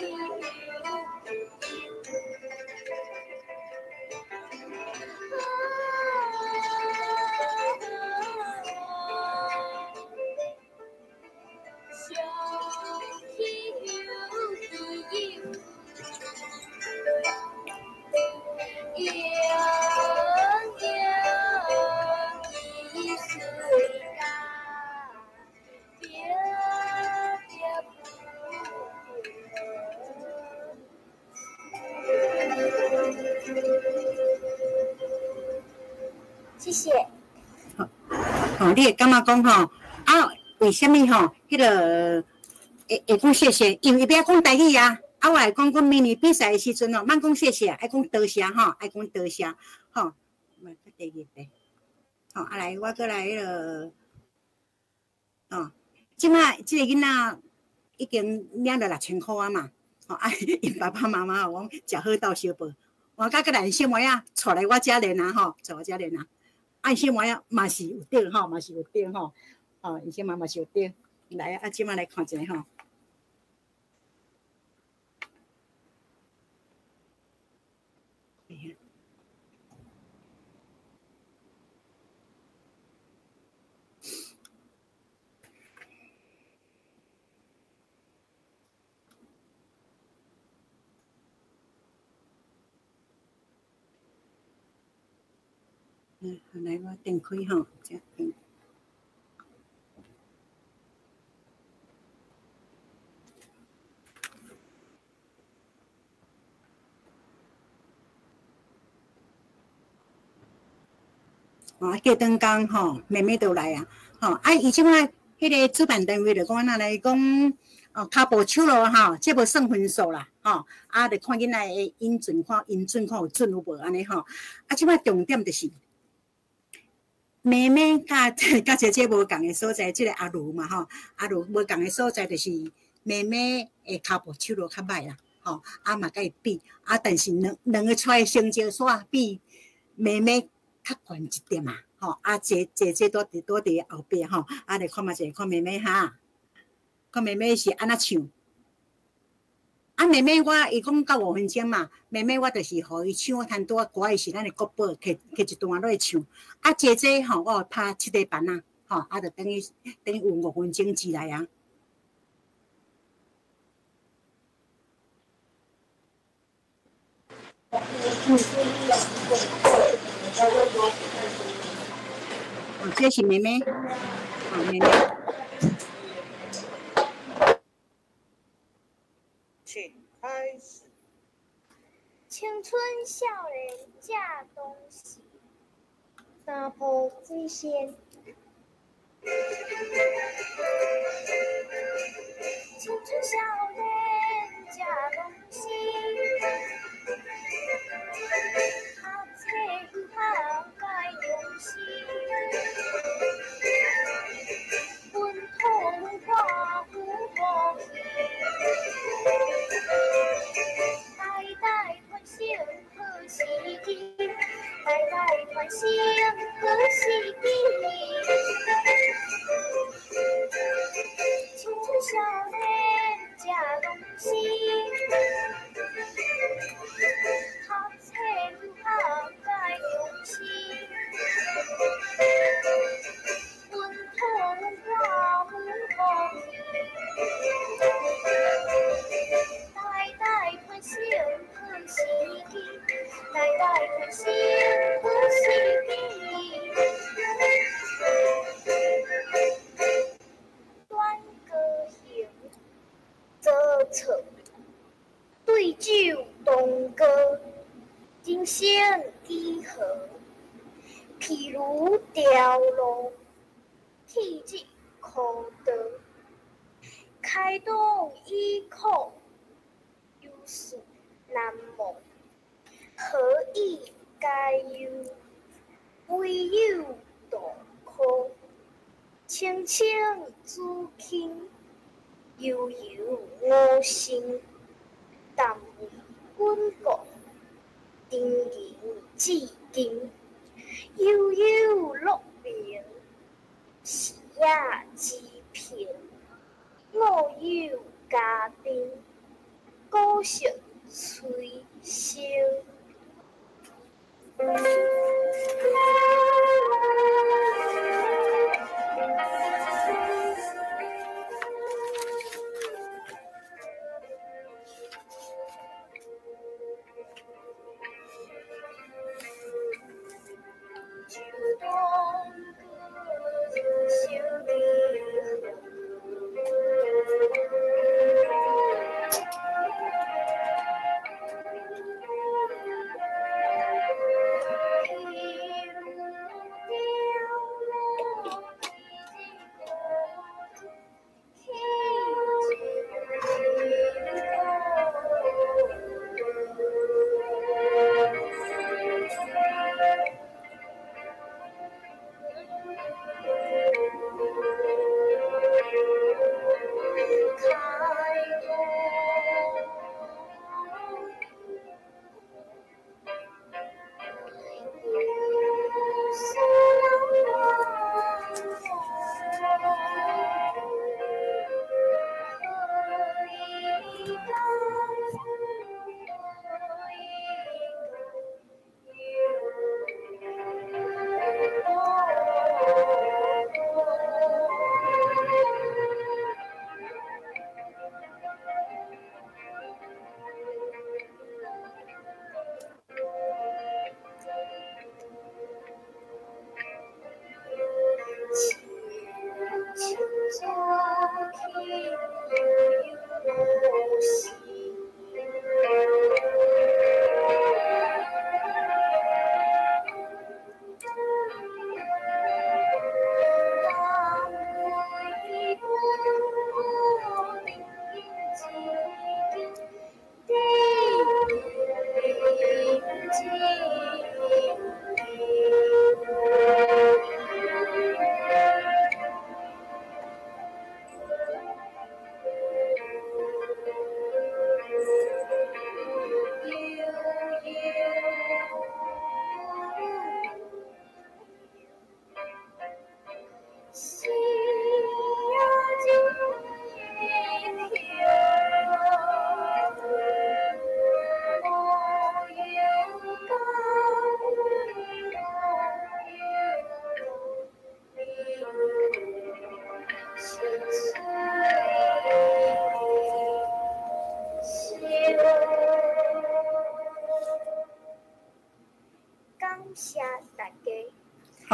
相去犹久。吼，你会感觉讲吼，啊，为啥物吼？彼个会讲谢谢，因为伊欲讲台语啊。啊，我来讲讲明年比赛的时阵哦，莫讲谢谢，爱讲多谢吼，爱讲多谢吼。第二遍，吼，啊来，我阁来彼个，吼，这摆这个囡仔已经领了6000箍啊嘛，吼啊，𪜶爸爸妈妈讲食好斗相报，我甲阁来小妹仔带来我遮练啊吼，带我遮练啊，啊，𪜶小妹仔嘛是有得吼，嘛是有得吼，吼，𪜶小妹嘛是有得，来啊，这摆来看一下吼。来，我点开吼，这边。哦，过长工吼，妹妹就来啊，吼啊！伊这摆彼个主办单位就讲按怎来讲，哦，跤步手路吼，这无算分数啦，吼啊，就看囡仔的音准，看音准看有准有无按呢吼。啊，这摆重点就是。妹妹佮佮姐姐无仝的所在，这个阿如嘛吼，阿如无仝的所在就是妹妹的跤步手路较歹啦，吼，啊嘛佮伊比，啊但是两两个出来成绩煞比妹妹较悬一点啊，吼，啊姐姐姐拄伫拄伫后壁吼，啊来看觅者，看妹妹哈，看妹妹是按怎唱。啊，妹妹我伊讲到5分钟嘛，妹妹我就是予伊唱，我弹拄仔歌伊是咱的国宝，摕摕一段落去唱。啊，姐姐吼，我有拍七个板仔，吼，啊，就等于等于有五分钟之内啊。哦，这是妹妹，哦，妹妹。请开始。青春少年正当时，三浦水仙。青春少年正当时，学册通该用心，本土文化有无去？代代传承好时机，代代传承好时机。青春少年正当时，学册通该用心，本土文化有无去？代代传承好时机，代代传承好时机。短歌行，做错，对酒当歌，人生几何？譬如条路，气质可得，开动依靠，忧事难忘，何以解忧？唯有渡苦，青青子衿，悠悠吾心，但为本国，长吟至今，悠悠鹿鸣，视野之平，我有家庭，古色催生。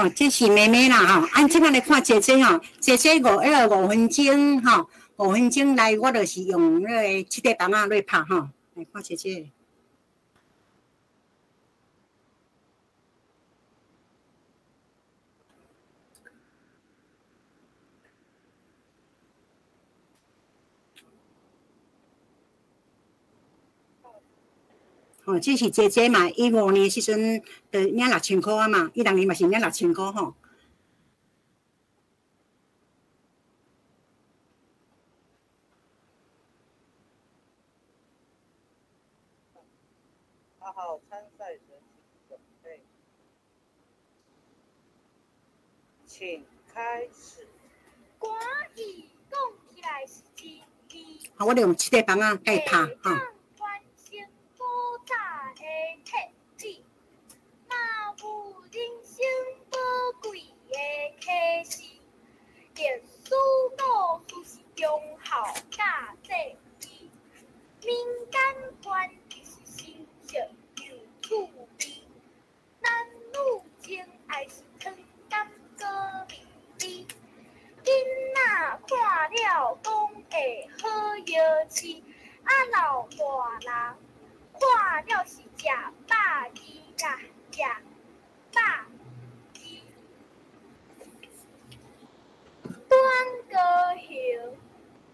吼，這是妹妹啦吼，按這擺來看姐姐吼，姐姐5分鐘吼，五分鐘內我就是用那個七塊板仔來拍吼，來看姐姐。吼，這是姐姐嘛，伊5年時陣就領6000箍啊嘛，伊6年嘛是領6000箍吼。8号參賽者請準備，請開始。歌戲講起來是真厲好，我就用七塊板仔共伊拍吼。古早的特質，嘛有人生寶貴的啟示。歷史故事是忠孝佮正義，民間傳奇是新鮮又趣味。男女情愛是糖甘果蜜甜，囡仔看了講會好藥飼，啊老大人看了是食飽伊啦，食飽伊。短歌行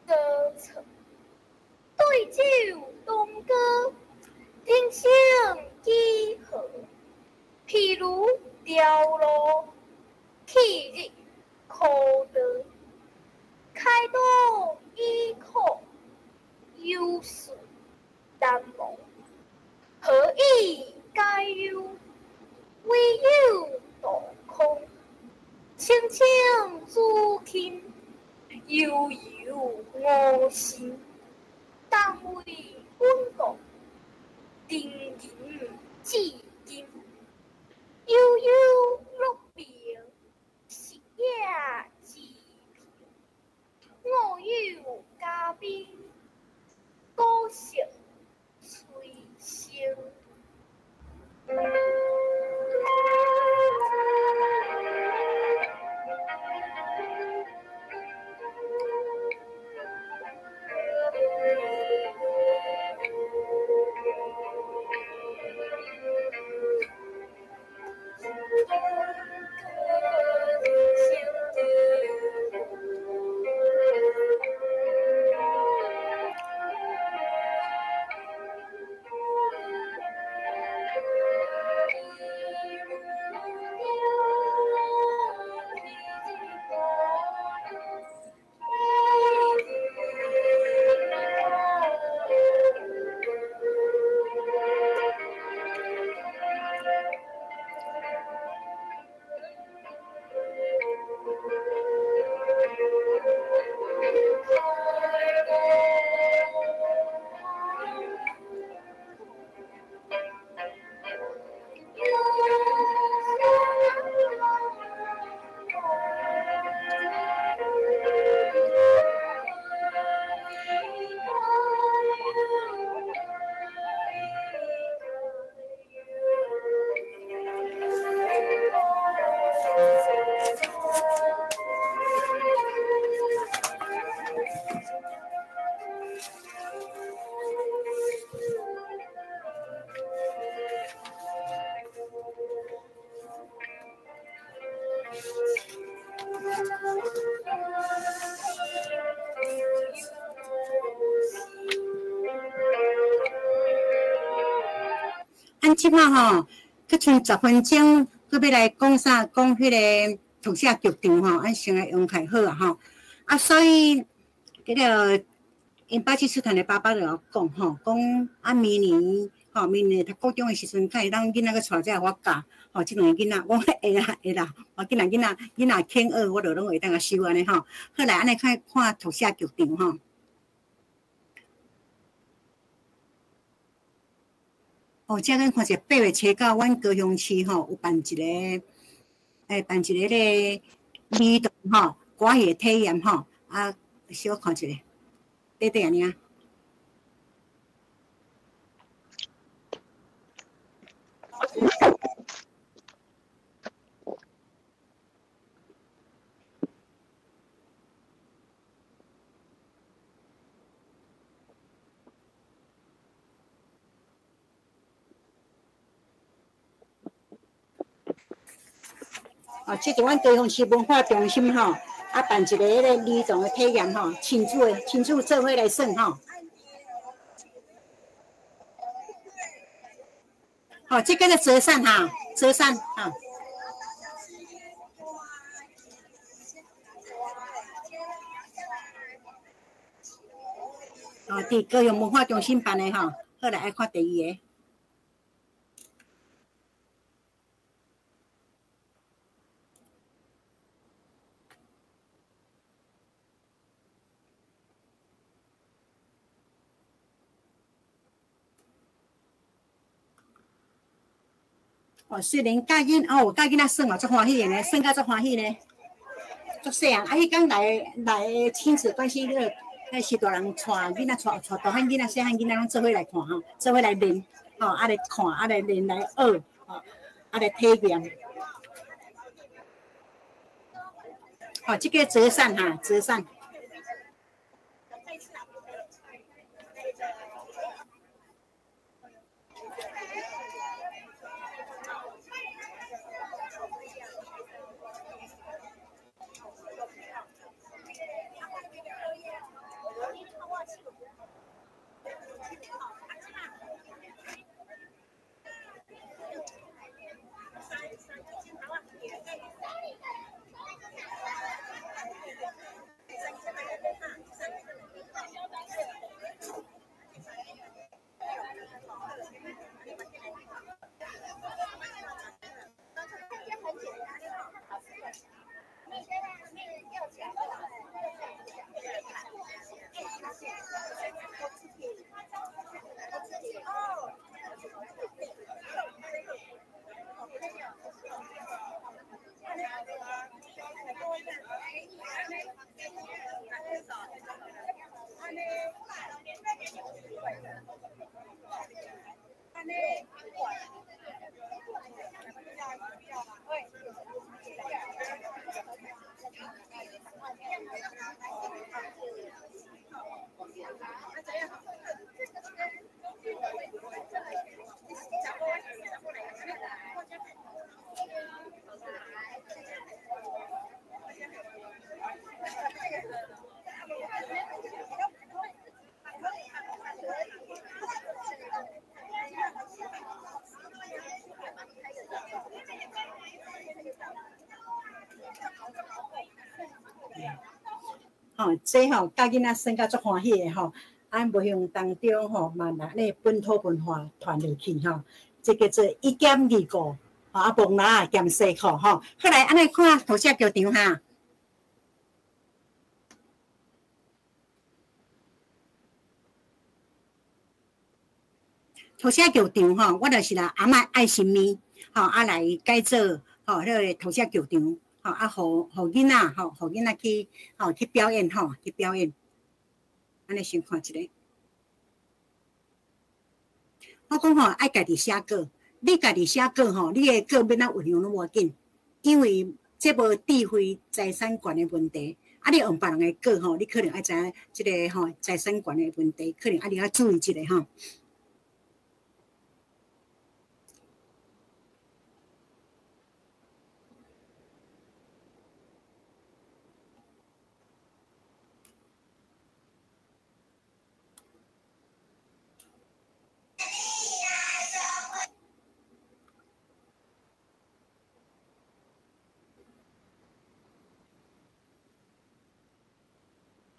歌唱，對酒當歌，人生幾何？譬如朝露，去日苦道，開朗以苦，憂事難忘。何以解憂？唯有渡空。青青子衿，悠悠吾心。同为阮国，人人至今。悠悠鹿鸣，食野之苹。我有嘉宾，古色催生。按這擺吼，閣剩10分鐘，閣欲來講啥？講彼个讀寫劇場吼，按先來用開好啊吼。啊，所以彼个𪜶巴基斯坦的爸爸就有講吼，講啊明年吼，明年讀高中的時陣，敢會當囡仔閣帶這來我教吼，這兩个囡仔，我講會啦會啦，我囡仔囡仔囡仔肯學，我就攏會當共收按呢吼。好來，按呢看看讀寫劇場吼。哦，這咱看者8月7號，阮高雄市吼有辦一個，辦一個彼个兒童吼歌戲的體驗吼，啊，小看一下，短短按呢。哦，這陣阮高雄市文化中心吼，啊辦一個彼个兒童的體驗吼，親子的親子做伙來耍吼。吼，這叫做折扇哈，折扇哈。哦，佇高雄文化中心辦的吼，好來愛看第二个。哦，雖然教囡哦，教囡仔耍嘛，足歡喜的呢，耍甲足歡喜呢，足細漢。啊，彼工來來親子關係，彼个彼是大人帶囡仔帶帶大漢囡仔、細漢囡仔攏做伙來看吼，做伙來練吼，啊來看，啊來練來學，吼，啊來體驗。哦，這个折扇哈，折扇。吼，這吼教囡仔耍甲足歡喜的吼，啊，無形當中吼嘛，拿咧本土文化傳落去吼，這叫做一兼二顧，吼啊，摸籃兼西褲吼。好來，按呢看塗寫劇場哈。塗寫劇場吼，我就是啦，阿嬤愛心麵吼，啊來改做吼，彼個塗寫劇場。啊，予囡仔，吼，予囡仔去，吼，去表演，吼，去表演。按呢先看一下。我講吼，愛家己寫稿，你家己寫稿吼，你的稿欲按怎運用攏無要緊，因為這無智慧財產權的問題。啊，你用別人的稿吼，你可能愛知影這個吼財產權的問題，可能愛你較注意一下吼。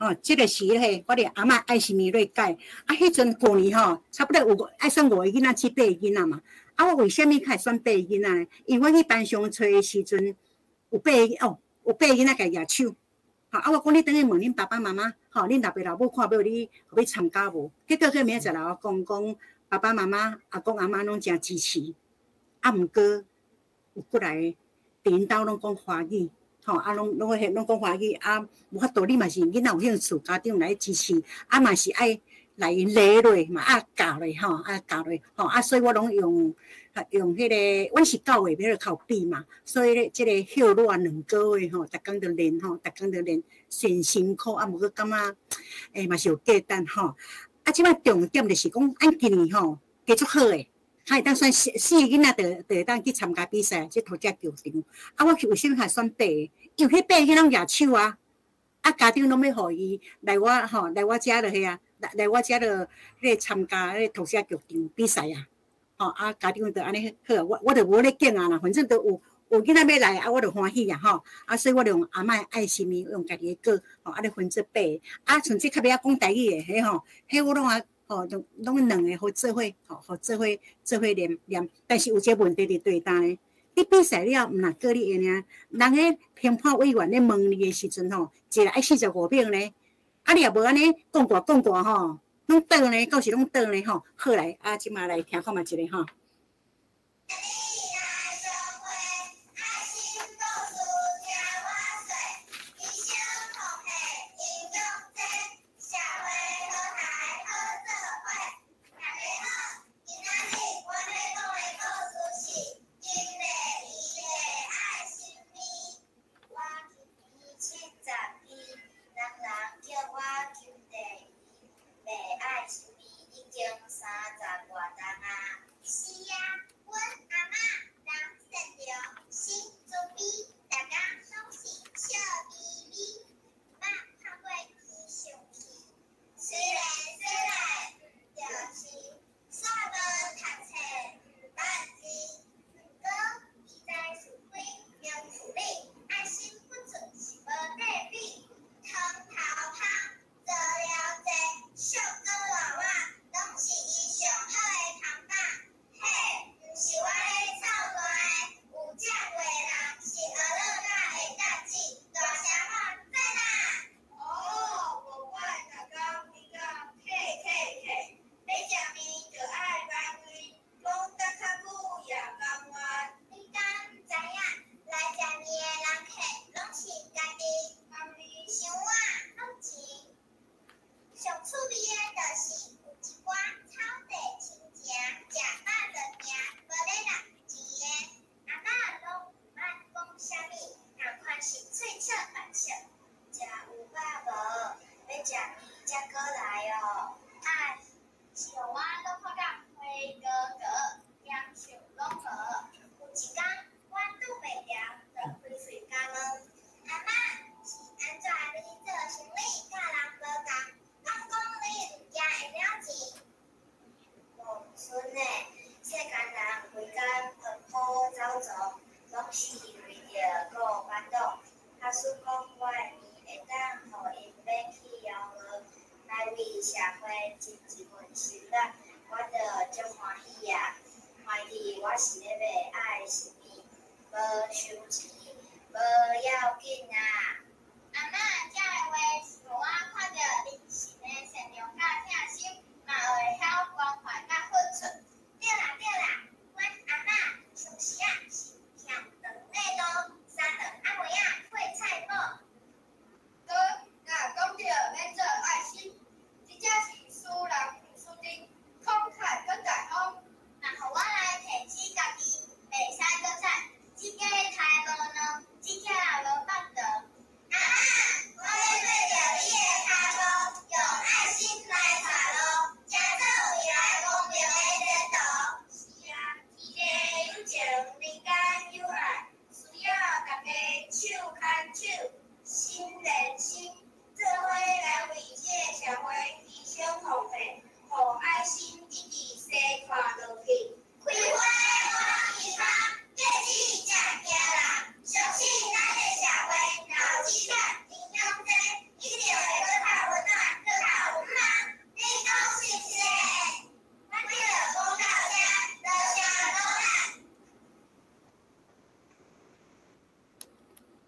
哦，這個是彼個我佇阿嬤愛心麵咧改。啊，彼陣舊年吼，差不多有愛選五個囡仔至八個囡仔嘛。啊，我為啥物較會選八個囡仔呢？因為我去班上揣的時陣，有八個哦，有八個囡仔共舉手。吼，啊，我講你轉去問恁爸爸媽媽，吼，恁老爸老母看欲你欲參加無？結果佢明仔載來我講講，爸爸媽媽、阿公阿嬤攏誠支持。啊，毋過有過來佇𪜶兜攏講華語。吼，啊，攏攏彼攏講華語，啊，無法度，你嘛是囡仔有興趣，家長來支持，啊嘛是愛來禮落，嘛愛教落吼，愛教落吼，啊，所以我攏用用彼個，阮是教會彼個較有比嘛，所以咧，這個歇熱兩個月吼，逐工著練吼，逐工著練，真辛苦，啊，毋過感覺嘛是有價值吼。啊，這擺重點就是講，按今年吼，加足好的，較會當選四四個囡仔，就會當去參加比賽，這塗遮球場。啊，我是為啥物較選八個？因為彼八個攏舉手啊，啊，家長攏欲予伊來我吼來我遮落去啊，來我遮落彼個參加彼個塗遮球場比賽啊。吼啊，家長就按呢好，我就無咧揀啊啦，反正都有囡仔欲來啊，我就歡喜啊吼。啊，所以我就用阿嬤的愛心麵，用家己的果吼，按呢分做八個。啊，像這較袂曉講台語的，彼吼，彼我攏啊吼，攏兩个予做伙吼，予做伙念念。但是有一个問題佇對佗呢？你比賽了，毋若閣你會爾，人彼評判委員咧問你的時陣吼，一个愛45秒呢。啊，你若無按呢講大講大吼，攏倒呢，到時攏倒呢吼。好來，啊，這馬來聽看覓一个吼。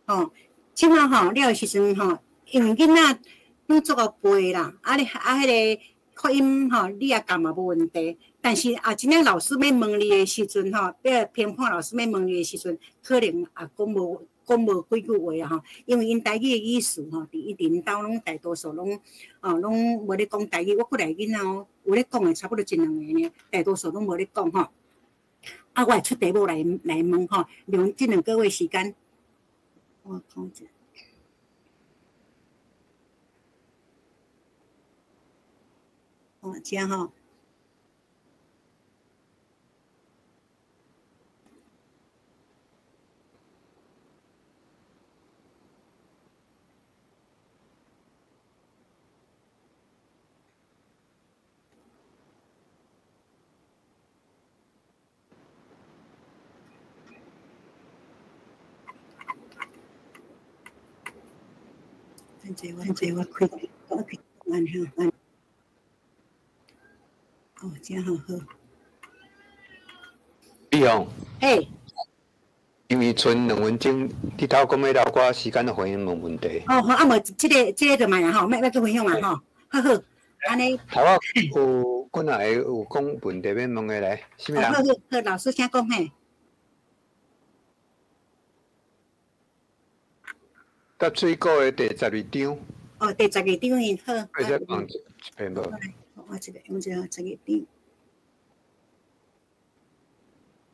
吼，這馬吼了的時陣吼，因為囡仔攏足夠背啦，啊你啊彼个發音吼，你也教嘛無問題。但是啊，真正老師欲問你的時陣吼，彼个評判老師欲問你的時陣，可能也講無幾句話啊吼，因為𪜶台語的語詞吼，佇𪜶兜攏大多數攏哦攏無咧講台語。我過來囡仔哦，有咧講的差不多一兩个爾，大多數攏無咧講吼。啊，我會出題目來問吼，利用這兩個月時間。我講者。哦，這吼。等下我，等下我開，我開按吼按。哦，這好好。美鳳。嘿。因為賰2分鐘，你頭講欲留寡時間回應問問題。哦好，啊無這個就賣啊吼，欲閣分享嘛吼，好好，按呢。頭仔有幾若個有講問題欲問的來，啥物人？好好好，老師請講嘿。搭水果的第12張。哦，第12張因好。會使講一遍無？我這個，我這個12張。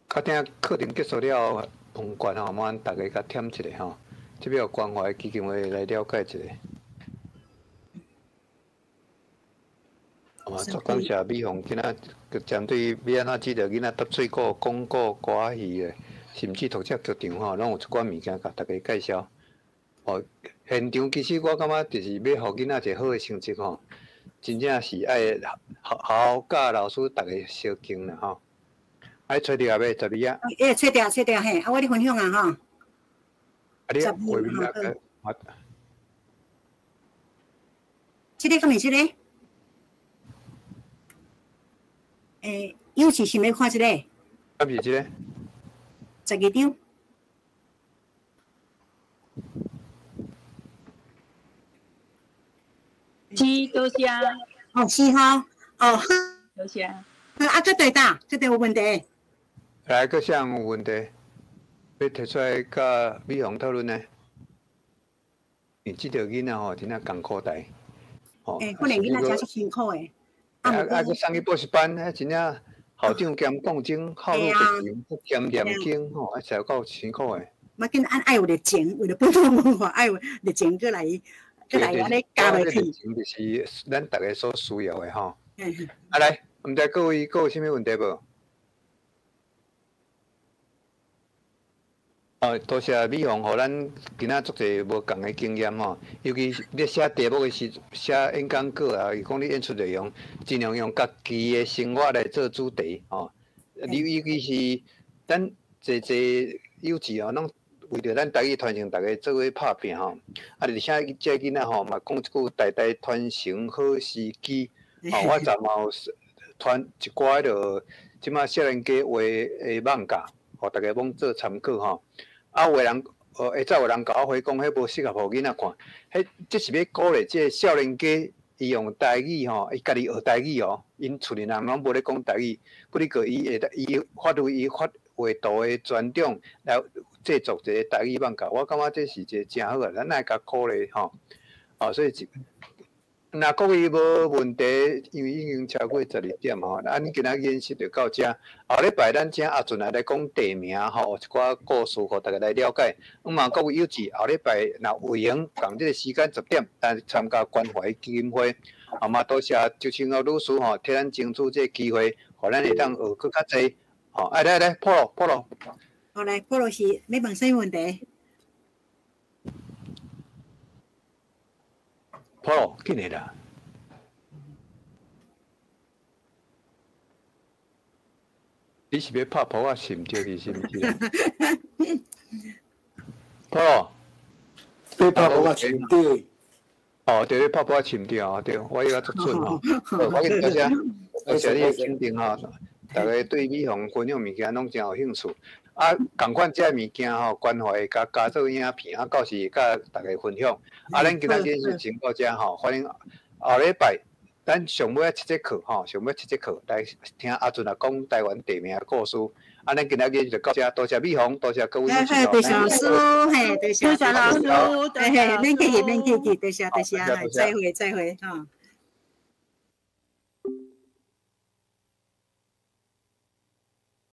較聽課程結束了後，問卷吼，麻煩逐家共填一下吼，這邊有關懷基金會來了解一下。啊，足感謝美鳳今仔針對欲按怎指導囡仔搭水果、廣告、歌仔戲的，甚至讀者劇場吼，攏有一寡物件共逐家介紹。哦，現場其實我感覺就是欲予囡仔一個好的成績吼，真正是愛學校佮老師逐家相敬啦吼。愛揣著啊未？12啊。欸，揣著揣著嘿，啊，我咧分享啊吼。啊，你畫面啊？這個敢是這個？欸，有是想欲看這個？敢是這個？12張。是，多謝。哦，是吼，哦。多謝。啊，這對呾，這對有問題。來，閣啥有問題？欲提出來佮美鳳討論呢？因為這條囡仔吼，真正艱苦代。吼。欸，可能囡仔誠足辛苦的。啊啊！閣送去補習班，彼真正校長兼講經，校長兼念經吼，啊，實在夠辛苦的。嘛緊，按愛有熱情，為了本土文化愛有熱情，閣來閣來按呢加落去。熱情就是咱逐家所需要的吼。啊來，毋知各位閣有啥物問題無？哦，多謝美鳳，予咱今仔足濟無仝的經驗吼。尤其咧寫題目的時，寫演講稿啊，伊講你演出內容，盡量用家己的生活來做主題吼。你尤其是咱濟濟幼稚哦，攏為著咱台語傳承，逐家做伙拍拚吼。啊，而且這囡仔吼嘛講一句代代傳承好時機。吼，我昨嘛有傳一寡彼落，這馬少年家畫的網架，予逐家罔做參考吼。啊，有的人，下早有人共我回講，彼無適合予囡仔看。彼這是欲鼓勵這个少年家，伊用台語吼，伊家己學台語哦。𪜶厝裡人攏無咧講台語，不過伊會當伊發揮伊發畫圖的專長來製作一個台語網架。我感覺這是一個誠好个，咱愛共鼓勵吼。哦，所以若各位無問題，因為已經超過12點吼，咱今仔演習就到這。後禮拜咱請阿俊來講地名吼，一寡故事，予大家來了解。咁嘛，各位有志後禮拜若有閒，仝這個時間10點，來參加關懷基金會。啊嘛，多謝周清娥女士吼，替咱爭取這個機會，予咱會當學閣較濟。吼，來來來，破羅破羅。好來，破羅是欲問啥物問題？破羅，緊來啦！你是欲拍噗仔心著去是毋是？破羅，欲拍噗仔心著。哦，對，欲拍噗仔心著哦，對，我伊個足準吼。我緊多謝，多謝你的肯定吼。逐家對美鳳分享物件攏誠有興趣。啊，仝款這物件吼，關懷佮加做影片，啊，到時佮逐家分享。啊，咱今仔日是先到這吼，歡迎後禮拜咱上尾仔7節課吼，上尾7節課來聽阿俊來講台灣地名的故事。啊，咱今仔日就到這，多謝美鳳，多謝各位老師。多謝老師，嘿，多謝老師，嘿，免客氣，免客氣，多謝多謝，再會再會，吼。